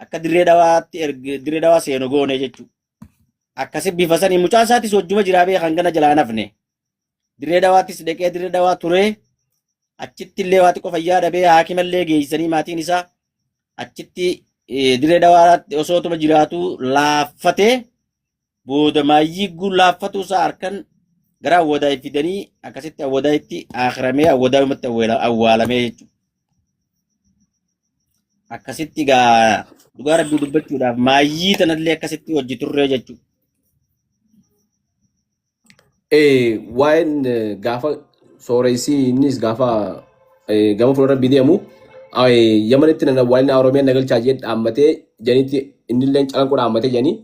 akka dirree dhawaatti dirree dhawaa seenu goone jechuudha. Akkasi bifa sanii mucaan isaatis wajjuma jiraa beekan gana jalaa nafne. Dirree dhawaattis dhaqee dirree dhawaa turee achitti illee waa xiqqoo fayyaa dhabee haakima illee geessanii maatiin isaa achitti dirree dhawaatti osootuma jiraatu laaffatee booda maayyii guun laaffatuu isaa harkan gara awwadaay fidanii akkasitti awwadaayitti akiramee awwadaayumatti awwaalamee jechuudha. Akkasitti gaa dhugaa rabbii dubbachuudhaaf maayyii tanallee akkasitti hojii turree jechuudha. Waa'een gaafa sooressi innis gaafa gama fuula rabbii deemu Yamanitti nan awwaalina Oromiyaan na galchaa jee dhaammatee janitti innillee calanqoo dhaammatee janii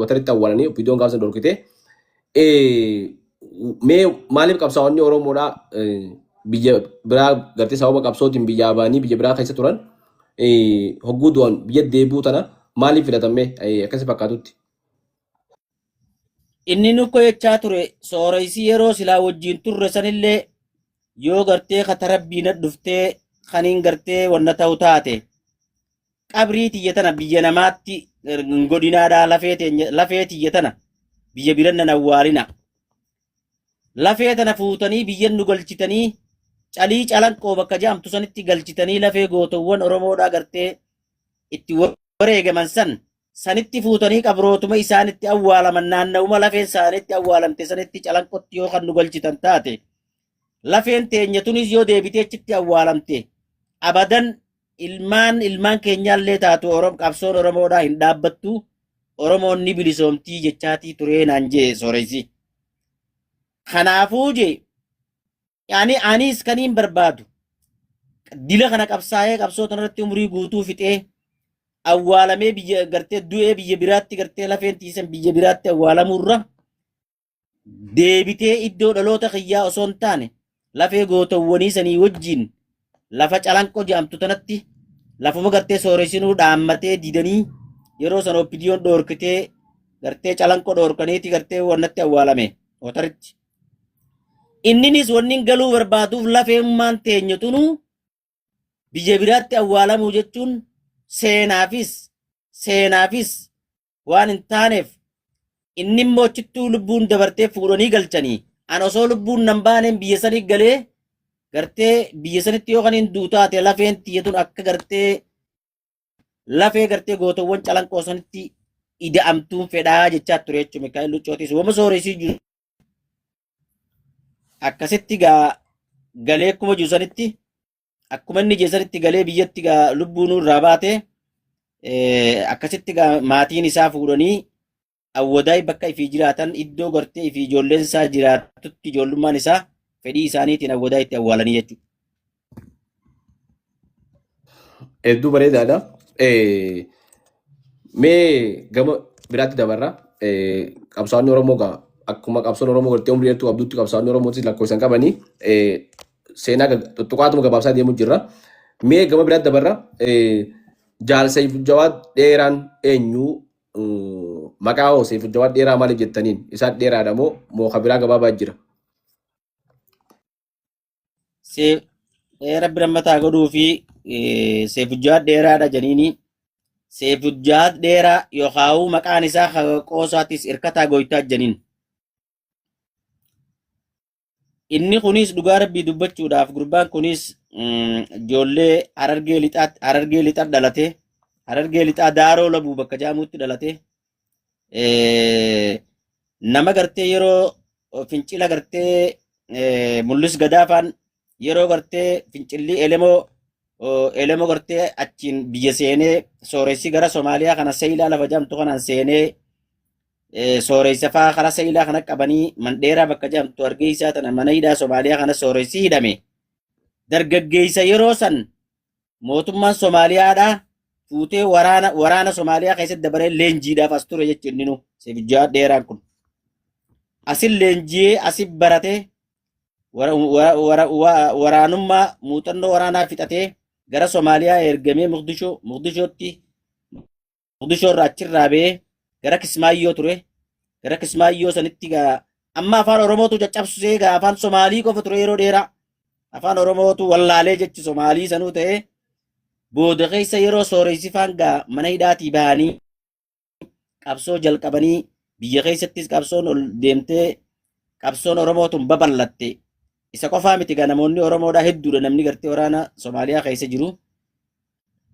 wataritti awwaalanii viidiyoon gaafa sana dhorkite. Mee maaliif qabsaa'onni Oromoodhaa biyya biraa gartee sababa qabsootiin biyyaa ba'anii biyya biraa keessa turan hogguu du'an biyya deebi'uu tana maaliif filatame akkasi fakkaatutti? Inni nukko jechaa ture sooreysi yeroo silaa wajjiin turre sanillee yoo gartee kata rabbii na dhuftee kaniin gartee wanna ta'u taate qabrii tiyya tana biyya namaatti hin godhinaadhaa lafee teenya lafee tiyya tana biyya biran nan awwaalina lafee tana fuutanii biyyan nu galchitanii calii calanqoo bakka jedhamtu sanitti galchitanii lafee gootowwan Oromoodhaa gartee itti wareegaman san sanitti fuutanii qabrootuma isaanitti awwaalaman naanna'uma lafeen isaanitti awwaalamte sanitti calanqotti yoo kan nu galchitan taate lafeen teenya tunis yoo deebitee achitti awwaalamte abadan ilmaan ilmaan keenyaallee taatu Orom qabsoon Oromoodhaa hin dhaabbattu Oromoon ni bilisoomtii jechaatii turee naan jee sooressi. Kanaafuu jee ani anis kaniin barbaadu dila kana qabsaa'ee qabsoo tanarratti umurii guutuu fixee awwaalamee biyya gartee du'ee biyya biraatti gartee lafeen tiisan biyya biraatti awwaalamuurra deebitee iddoo dhaloota kiyyaa osoo hin taane lafee gootawwanii sanii wajjin lafa calanqoo jedhamtu tanatti lafuma gartee sooressinuu dhaammatee didanii yeroo san oppidiyoon dhoorkitee gartee calanqoo dhoorkaniiti gartee wannatti awwaalame otaritti. Inninis wanni galuu barbaaduuf lafeemmaan teenya tunuu biyya biraatti awwaalamuu jechuun seenaafis seenaafis waan hin taaneef inni immoo achittuu lubbuun dabartee fuudhanii galchanii an osoo lubbuun nan baaneen biyya sanii galee gartee biyya sanitti yoo kan hin du'u taate lafeen tiyya tun akka gartee lafee gartee gootowwan calanqoo sanitti ida'amtuun fedhaa jechaa ture jechuudha Mikaa'el Luccootis wama sooresii jiru akkasitti gaa galee akkuma jiru sanitti akkuma inni jiru sanitti galee biyyatti gaa lubbuun irraa baate akkasitti gaa maatiin isaa fuudhanii Awwadaay bakka ifii jiraatan iddoo gartee ifii ijoolleen isaa jiraatutti ijoollummaan isaa fedhii isaaniitiin Awwadaay itti awwaalanii jechuudha. Hedduu bareedaadha. Mee gama biraatti dabarra. Qabsaa'onni Oromoo gaa akkuma qabsoon Oromoo gartee umrii dheertuu qabdutti qabsaa'onni Oromootis lakkoofsa hin qabanii seenaa tuttuqaatuma gabaabsaa deemu jirra. Mee gama biraatti dabarra. Jaal Seeyfu Jawaad dheeraan eenyu? Maqaa hoo Seeyfu Jawaad dheeraa maaliif jettaniin? Isaan dheeraadha moo moo ka biraa gabaabaa jira? Rabbi rahmataa godhuu fi Seefujjaad dheeraadha janiini. Seefujjaad dheeraa yookaan maqaan isaa qoosaattis hirkataa goytaa janiin. Inni kunis dhugaa rabbii dubbachuudhaaf gurbaan kunis ijoollee Harargee lixaa Harargee lixaa dhalate. Harargee lixaa Daaroo Labuu bakka jaamuutti dhalate. Nama gartee yeroo fincila gartee Mul'is Gadaafaan yeroo gartee fincilli Elemoo Elemoo gartee achiin biyya seenee sooressi gara Somaaliyaa kana Seeyilaa lafa jaamtu kanaan seenee sooressa fa'aa karaa Seeyilaa kana qabanii mandheeraa bakka jaamtu Hargeysaa tana mana hidhaa Somaaliyaa kana sooressi hidhame. Dargaggeessa yeroo san mootummaan Somaaliyaadhaa fuutee waraana waraana Somaaliyaa keessatti dabaree leenjiidhaaf as ture jechuun inni nu Seefujjaa dheeraan kun. Asin leenjiyee asin baratee waraanummaa muuxannoo waraanaa fixatee gara Somaaliyaa ergamee Muqdishoo Muqdishootti Muqdishoo irraa achirraa ba'ee gara Kismaayyoo ture. Gara Kismaayyoo sanitti gaa amma afaan Oromootu caccabsee gaa afaan Somaalii qofa ture yeroo dheeraa. Afaan Oromootu wallaalee jechi Somaalii sanuu ta'ee booda keessa yeroo sooreessifaan gaa mana hidhaatii bahanii qabsoo jalqabanii biyya keessattis qabsoon ol deemtee qabsoon Oromootun babal'atte. Isa qofaa miti gaa namoonni Oromoodhaa hedduudha namni gartee waraana Somaaliyaa keessa jiru.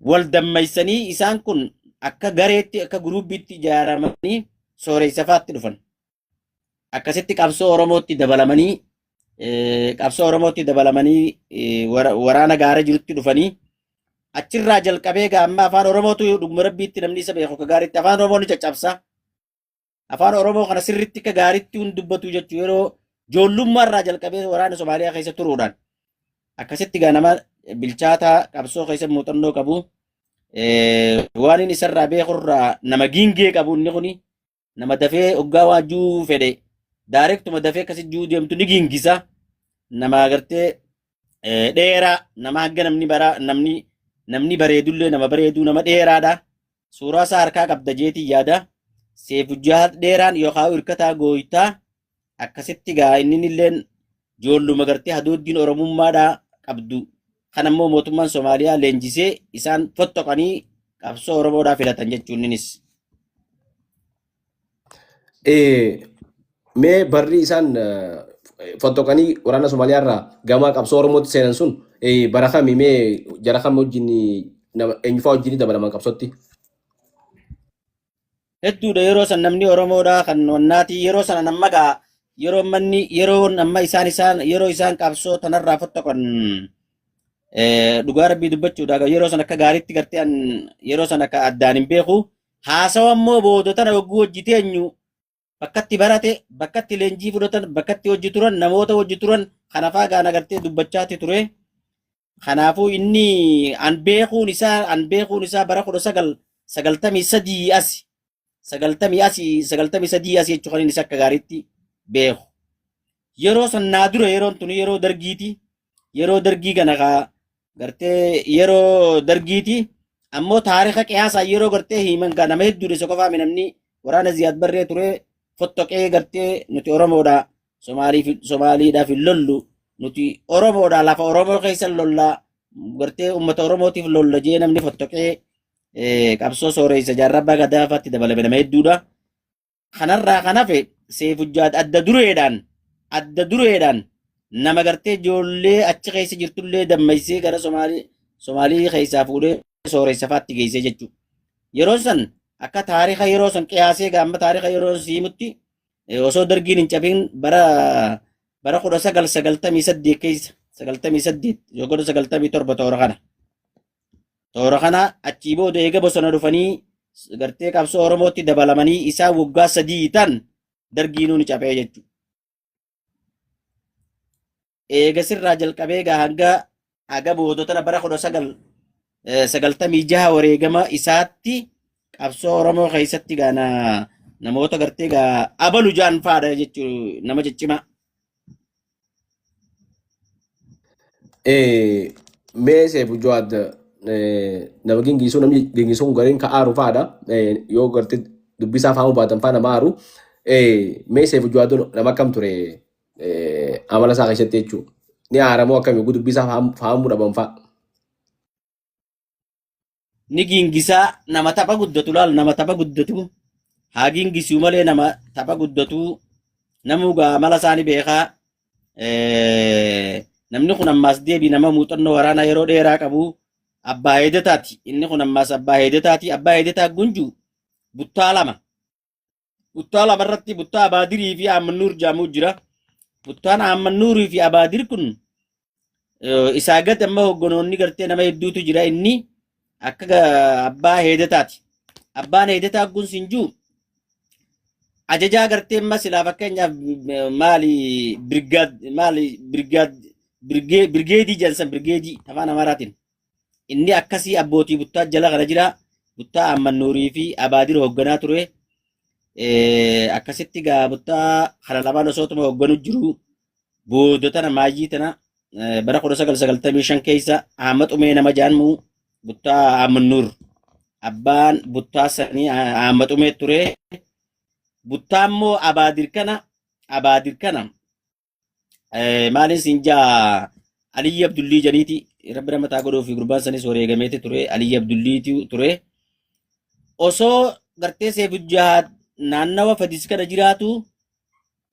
Wal dammaysanii isaan kun akka gareetti akka guruubiitti ijaaramanii sooressa faatti dhufan. Akkasitti qabsoo Oromootti dabalamanii qabsoo Oromootti dabalamanii waraana gaara jirutti dhufanii achirraa jalqabee gaa amma afaan Oromootu dhuguma rabbiitti namni isa beeku akka gaariitti afaan Oromoo ni caccabsa. Afaan Oromoo kana sirriitti akka gaariitti hin dubbatu jechuu yeroo ijoollummaa irraa jalqabee waraana Somaaliyaa keessa turuudhaan akkasitti gaa nama bilchaataa qabsoo keessa muuxannoo qabu waan inni isarraa beekurraa nama giingee qabu inni kuni nama dafee hoggaa waa juu fedhe daarektuma dafee akkasi juu deemtu ni giingisa nama agartee dheeraa nama hanga namni bara namni namni bareedullee nama bareeduu nama dheeraadha suuraa isaa harkaa qabda jeetii yaada seefujjaa dheeraan yookaan hirkataa gooytaa akkasitti gaa inni illeen joolluma gartee hadooddiin oromummaadhaa qabdu kan ammoo mootummaan Somaaliyaa leenjisee isaan fottoqanii qabsoo Oromoodhaa filatan jechuun innis. Mee barri isaan fottoqanii waraana Somaaliyaa irraa gama qabsoo Oromootti seenan sun bara kami mee jara kam wajjin nama eenyufaa wajjin dabalaman qabsootti? Hedduudha yeroo san namni Oromoodhaa kan wannaati yeroo sana nama gaa yeroo manni yeroo amma isaan isaan yeroo isaan qabsoo tanarraa fottoqan dhugaa rabbii dubbachuudha yeroo san akka gaariitti gartee an yeroo san akka addaan hin beeku haasawa immoo booda tana yogguu hojii teenyu bakkatti barate bakkatti leenjii fudhatan bakkatti hojii turan namoota hojii turan kana faa gaana gartee dubbachaati ture. Kanaafuu inni an beekuun isaa an beekuun isaa bara 1993 asi sagaltamii asi 93 asi jechuu kan inni isa akka gaariitti beeku. Yeroo san naa dura yeroon tuni yeroo dargiiti. Yeroo dargii kana kaa gartee yeroo dargiiti. Ammoo taarika qiyaasaa yeroo gartee himan gaa nama hedduudha isa qofaa mi namni waraana Ziyaad Barree ture fottoqee gartee nuti Oromoodha Somaaliif Somaaliidhaaf hin lollu nuti Oromoodha lafa Oromoo keessa lolla gartee uummata Oromootiif lolla jee namni fottoqee qabsoo sooreessa jaarraa abbaa gadaa fa'aatti dabalame nama hedduudha. Kanarraa kan hafe Seefujjaad adda dureedhaan adda dureedhaan nama gartee ijoollee achi keessa jirtullee dammaysee gara Somaalii Somaalii keessaa fuudhee sooressa fa'aatti geessee jechuudha. Yeroo san akka taarika yeroo san qiyaasee gaamma taarika yeroo siimutti osoo dargiin hin cabin bara bara 1998 keessa 98 yookaan 97 toora kana. Toora kana achii booda eega bosona dhufanii gartee qabsoo Oromootti dabalamanii isaan waggaa 3 tan dargiinuu ni caphee jechuudha. Eega sirraa jalqabee gaa hanga haga boodotana bara 1996 wareegama isaatti qabsoo Oromoo keessatti gaa namoota gartee gaa abalu jaan faadha jechuun nama ciccimaa. Mee Seefu Jawaad nama gingiisuu namni gingiisuun gariin ka aaru fa'aadha. Yoo gartee dubbisaa fahamuu baatan fa'aa nama aaru. Mee Seefu Jawaad nama akkam ture amala isaa keessatti jechuudha. Ni aaramoo akkami yogguu dubbisaa fahamuu dhaban fa'aa. Ni gingisaa nama tapha guddatu laal nama tapha guddatu haa gingisuu malee nama tapha guddatu namuu gaa amala isaa ni beekaa. Namni kun ammaas deebii nama muuxannoo waraanaa yeroo dheeraa qabu abbaa heedataati. Inni kun ammaas abbaa heedataati. Abbaa heedataa gunjuu buttaa lama. Buttaa lama irratti buttaa Abaadirii fi Aammannuur jedhamu jira. Buttaan Aammannuurii fi Abaadir kun isaa gad amma hogganoonni gartee nama hedduutu jira inni akka abbaa heedataati. Abbaan heedataa kun sinjuu ajajaa gartee amma silaa fakkeenyaaf maali birgaad maali birgaad birgeedii jedhan birgeedii afaan Amaaraatiin. Inni akkasii abbootii buttaa jala kana jira. Buttaa Ammannuurii fi Abaadir hoogganaa ture. Akkasitti gaa buttaa kana lamaan osootuma hoogganu jiru. Booda tana maayyii tana bara 1995 keessa Ahmad Umee nama jaanmu buttaa Ammannuur. Abbaan buttaa sanii Ahmad Umee ture. Buttaa immoo Abaadir kana Abaadir kana Maaliin siin jaa Aliyyi Abdullii janiiti rabbi ramataa godhuu fi gurbaan sanis wareegameeti ture Aliyyi Abdulliitu ture. Osoo gartee Seefu Jahaad naannawa Fadis kana jiraatu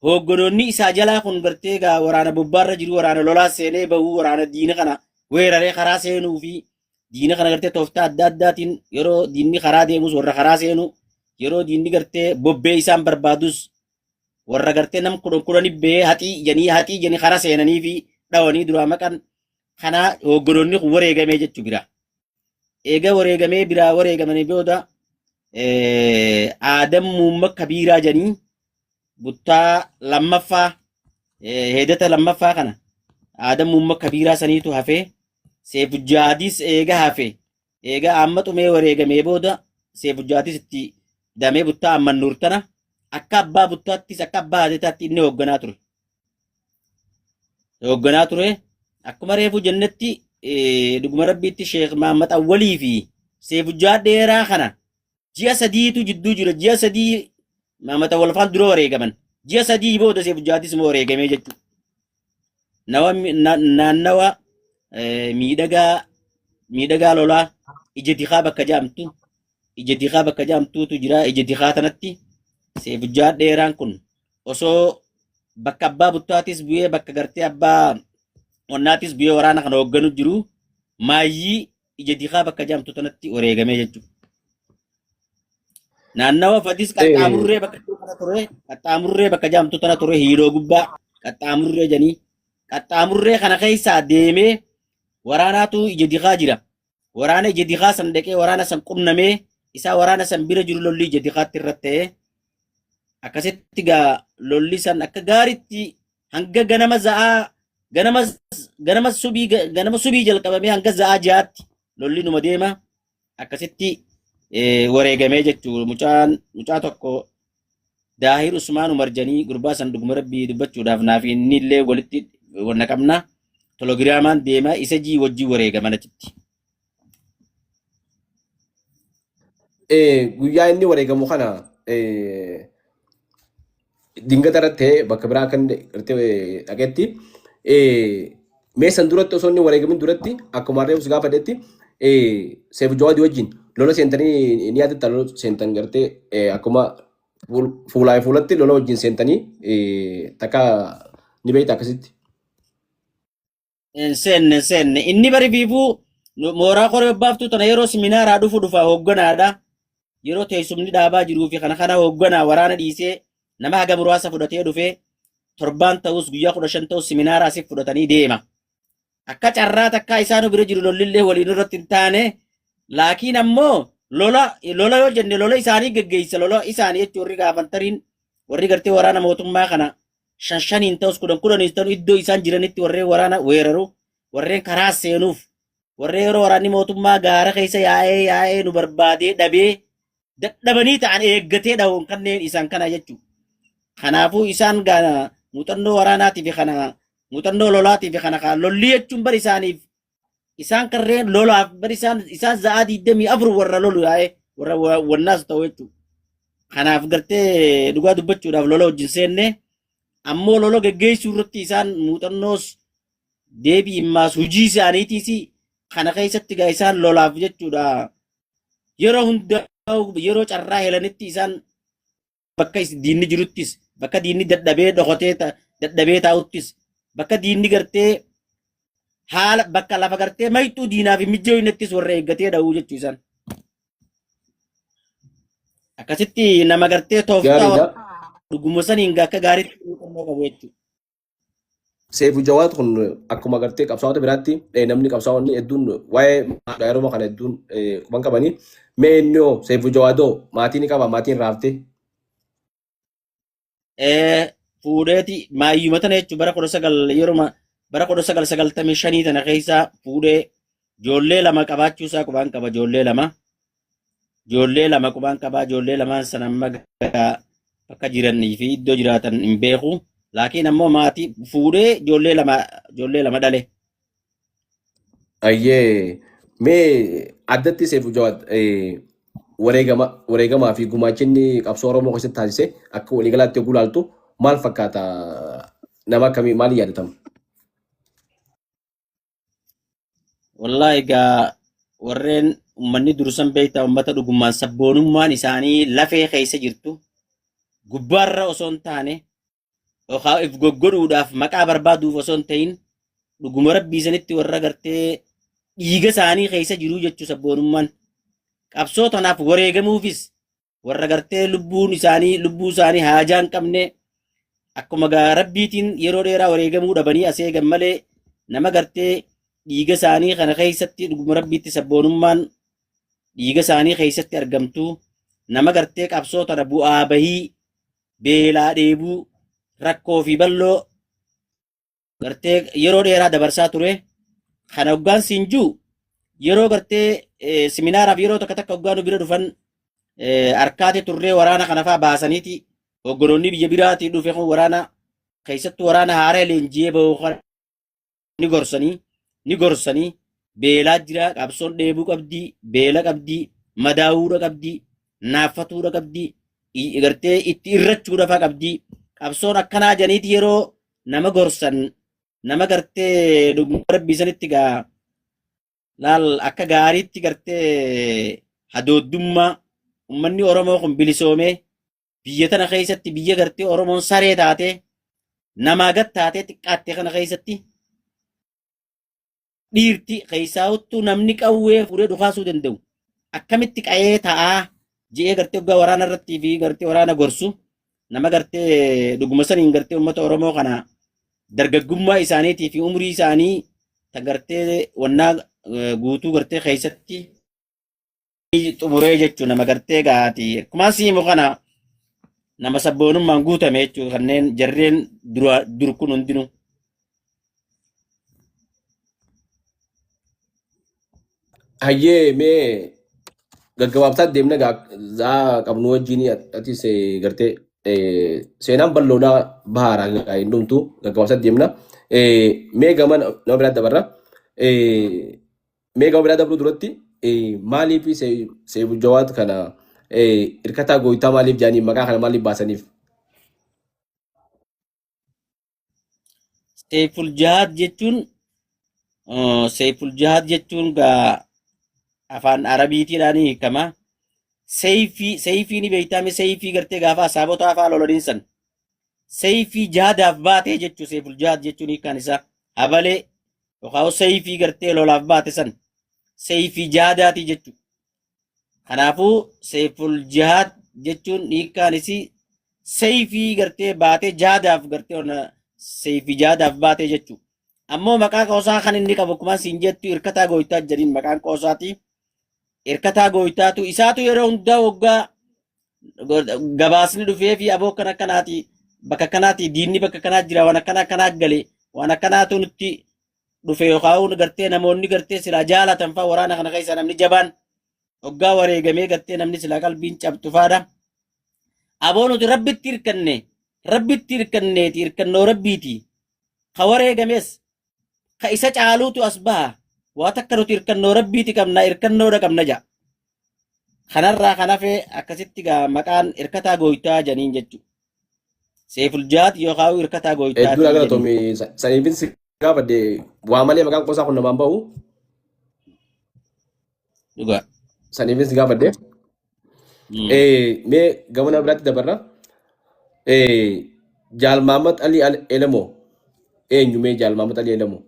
hoogganoonni isaa jalaa kun gartee gaa waraana bobbaarra jiru waraana lolaa seenee bahuu waraana diina kana weeraree karaa seenuu fi diina kana gartee tooftaa adda addaatiin yeroo diinni karaa deemus warra karaa seenu yeroo diinni gartee bobbee isaan barbaadus warra gartee nam kudhan kudhani bee haxii janii haxii janii kara seenanii fi dhawanii duraa maqan kanaa hoogganoonni kun wareegamee jechuu bira. Eega wareegamee biraa wareegamanii booda Aadam Muumma Kabiiraa janii buttaa lammaffaa heedata lammaffaa kana Aadam Muumma Kabiiraa saniitu hafee Seefu Jaadis eega hafe eega amma xumee wareegamee booda Seefu Jaadis itti damee buttaa Ammannuur tana akka abbaa buttaattis akka abbaa haadetaatti inni hoogganaa ture. Hoogganaa ture akkuma reefu jennetti dhuguma rabbiitti Sheekh Mahammad Awwalii fi Seefu Jaad dheeraa kana ji'a sadiitu jidduu jira. Ji'a 3 Mahammad Awwal faan dura wareegaman. Ji'a 3 booda Seefu Jaadis immoo wareegamee jechuudha. Naannawa miidhagaa miidhagaa lolaa ija dikaa bakka jaamtu ija dikaa bakka jaamtuutu jira ija dikaa tanatti Seefu Jaad dheeraan kun osoo bakka abbaa buttaatis bu'ee bakka gartee abbaa onnaatis bu'ee waraana kana hoogganu jiru maayyii ija dikaa bakka jaamtu tanatti wareegamee jechuudha. Naannawa Fadis qaxxaamurree bakka jiru kana ture qaxxaamurree bakka jaamtu tana ture hiiroo gubbaa qaxxaamurree janii qaxxaamurree kana keessaa deemee waraanaatu ija dikaa jira. Waraana ija dikaa san dhaqee waraana san qunnamee isaa waraana san bira jiru lolli ija dikaatti irratti ta'ee akkasitti gaa lolli san akka gaaritti hanga ganama za'aa ganama ganama subii ganama subii jalqabamee hanga za'aa ja'aatti lolli numa deema akkasitti wareegamee jechuu mucaan mucaa tokko Daahir Usmaan Umar janii gurbaa san dhuguma rabbii dubbachuudhaaf naaf inni illee walitti wanna qabna tologiraamaan deema isa jii wajjin wareegaman achitti. Guyyaa inni wareegamu kana dingata irratti ta'ee bakka biraa akka inni gartee dhaqetti mee san duratti osoo inni wareegamin duratti akkuma reefu si gaafadhetti Seefu Jawaadii wajjin lola seentanii ni yaadatta lola seentan gartee akkuma fuulaa fuulatti lola wajjin seentanii takka ni beekta akkasitti. Hin seenne hin seenne. Inni bari fiifuu mooraa koree obbaaftuu tana yeroo siminaaraa dhufu dhufa hoogganaadha. Yeroo teessumni dhaabaa jiruu fi kana kana hoogganaa waraana dhiisee nama haga muraasa fudhatee dhufee torbaan ta'us guyyaa 15 ta'us siminaaraa asii fudhatanii deema. Akka carraa takkaa isaanu bira jiru lollillee waliin irratti hin taane laakiin ammoo Lola lola yoo jenne lola isaanii geggeessa lola isaanii jechuun warri gaafantariin warri gartee waraana mootummaa kana shan shaniin ta'us kudhan kudhaniis ta'u iddoo isaan jiranitti warreen waraana weeraru warreen karaa seenuuf warreen yeroo waraanni mootummaa gaara keessa yaa'ee yaa'ee nu barbaadee dhabee dadhabanii ta'an eeggatee dha'uun kanneen isaan kana jechuudha. Kanaafuu isaan gaa muuxannoo waraanaatii fi kana muuxannoo lolaatii fi kana kan lolli jechuun bar isaaniif isaan karreen lolaaf bar isaan isaan za'aa 24 warra lolu yaa'ee warra wannaas ta'u jechuudha. Kanaaf gartee dhugaa dubbachuudhaaf lola wajjin seenne ammoo lola geggeessuu irratti isaan muuxannoos deebii immaas hojii isaaniitiis kana keessatti gaa isaan lolaaf jechuudha. Yeroo hunda yeroo carraa helanitti isaan bakka diinni jiruttis bakka diinni dadhabee dhokatee dadhabee taa'uttis bakka diinni gartee haala bakka lafa gartee mayxuu diinaaf hin mijeessittis warra eeggatee dha'uu jechuu isaan. Akkasitti nama gartee tooftaa Gaariidha. dhuguma saniin akka gaariitti muuxannoo qabu jechuudha. Seefu Jawaad kun akkuma gartee qabsaa'ota biraatti namni qabsaa'onni hedduun waa'ee yeroo kana hedduun quban qabanii. Mee inni hoo Seefu Jawaadoo maatii ni qaba maatiin raaftee. Fuudheeti maayyuma tana jechuun bara 19 yeruma bara 1995 tana keessa fuudhee ijoollee lama qabaachuu isaa qubaan qaba ijoollee lama. Ijoollee lama qubaan qabaa ijoollee lamaan sana amma bakka jiranii fi iddoo jiraatan hin beeku. Laakiin ammoo maatii fuudhee ijoollee lama dhale. Ayyee mee addatti Seefu Jawaad wareegama wareegamaa fi gumaachinni qabsoo Oromoo keessatti taasise akka waliigalaatti yogguu ilaaltu maal fakkaata? Nama akkamii maaliin yaadatama? Wallaahi egaa warreen uummanni dursan beektaa uummata dhugummaan sabboonummaan isaanii lafee keessa jirtu gubbaarra osoo hin taane yookaan if goggodhuudhaaf maqaa barbaaduuf osoo hin ta'in dhuguma rabbii sanitti warra gartee dhiiga isaanii keessa jiruu jechuu sabboonummaan qabsoo tanaaf wareegamuufis warra gartee lubbuun isaanii lubbuu isaanii haajaa hin qabne akkuma gaa rabbiitiin yeroo dheeraa wareegamuu dhabanii as eegan malee nama gartee dhiiga isaanii kana keessatti dhuguma rabbiitti sabboonummaan dhiiga isaanii keessatti argamtu nama gartee qabsoo tana bu'aa bahii beelaa dheebuu rakkoo fi bal'oo gartee yeroo dheeraa dabarsaa ture. Kana hoggaan siin jiru yeroo gartee siminaaraaf yeroo takka takka hoggaan nu bira dhufan harkaate turree waraana kana fa'aa baasaniiti hogganoonni biyya biraatii dhufe kun waraana keessattuu waraana haaraa leenji'ee bahu kana ni gorsanii ni gorsanii beelaa jira qabsoon dheebuu qabdii beela qabdii madaa'uudha qabdii naaffatuudha qabdii gartee itti irrachuudha fa'aa qabdii qabsoon akkanaa janiiti yeroo nama gorsan nama gartee dhuguma rabbii sanitti gaa laal akka gaariitti gartee hadooddummaa ummanni Oromoo kun bilisoomee biyya tana keessatti biyya gartee Oromoon saree taatee namaa gad taatee xiqqaatte kana keessatti dhiirti keessaawuttuu namni qawwee fuudhee dhukaasuu danda'u akkamitti qa'ee ta'aa je'ee gartee hoggaa waraana irratti fi gartee waraana gorsu nama gartee dhuguma saniin gartee uummata Oromoo kana dargaggummaa isaaniitii fi umrii isaanii ta gartee wannaa guutuu gartee keessatti xumuree jechuun nama gartee gaati akkuma siimu kana nama sabboonummaan guutame jechuun kanneen jarreen dura dur kun hundinuu. Hayyee mee gaggabaabsaa deemna gaa zaa qabnu wajjin atis gartee seenaan bal'oodhaa bahaara hin dhumtu gaggabaabsaa deemna. Mee gama nama biraa dabarra. Mee gama biraa dabruu duratti maaliif Seefu Jawaad kana hirkataa gooytaa maaliif jedhanii maqaa kana maaliif baasaniif? Seeful Jahaad jechuun Seeful Jahaad jechuun gaa afaan Arabiitiidhaan hiikama. Seeyfii seeyfii ni beektaame seeyfii gartee gaafa asaabotaa afaan lolaniin san. Seeyfii jahaadaaf baatee jechuu Seeful Jahaad jechuun hiikkaan isaa habalee yookaan seeyfii gartee lolaaf baate san seeyfii jahaadaatii jechuudha. Kanaafuu Seeful Jihaad jechuun hiikkaan isii seeyfii gartee baatee jahaadaaf gartee seeyfii jahaadaaf baatee jechuudha. Ammoo maqaa qoosaa kan inni qabu akkuma siin jettu hirkataa gooytaa jedhiin maqaan qoosaati. Hirkataa gooytaatu isaatu yeroo hundaa waggaa gabaasni dhufee fi aboo akkana akkanaati bakka akkanaati diinni bakka akkanaa jira waan akkana akkanaa gale waan akkanaatu nutti dhufe yookaan gartee namoonni gartee silaa jaalatan fa'aa waraana kana keessa namni jabaan hoggaa wareegamee gartee namni silaa qalbiin cabxu fa'aadha. Aboo nuti rabbitti hirkanne rabbitti hirkanneeti hirkannoo rabbiiti. Ka wareegames ka isa caaluutu as baha. Waa takka nuti hirkannoo rabbiiti qabna hirkannoodha qabna ja'a. Kanarraa kan hafe akkasitti gaa maqaan hirkataa gooytaa janiin jechuudha. Seeful Jaat yookaan hirkataa Hedduu gooytaatii naa janiin. galatoomi. Saniifin si gaafadhe waa malee maqaan qoosaa kun namaan bahu. Dhugaa. Saniifin si gaafadhe. Mee gama nama biraatti dabarra. Jaal Mahammad Ali Elemoo eenyu mee Jaal Mahammad Ali Elemoo?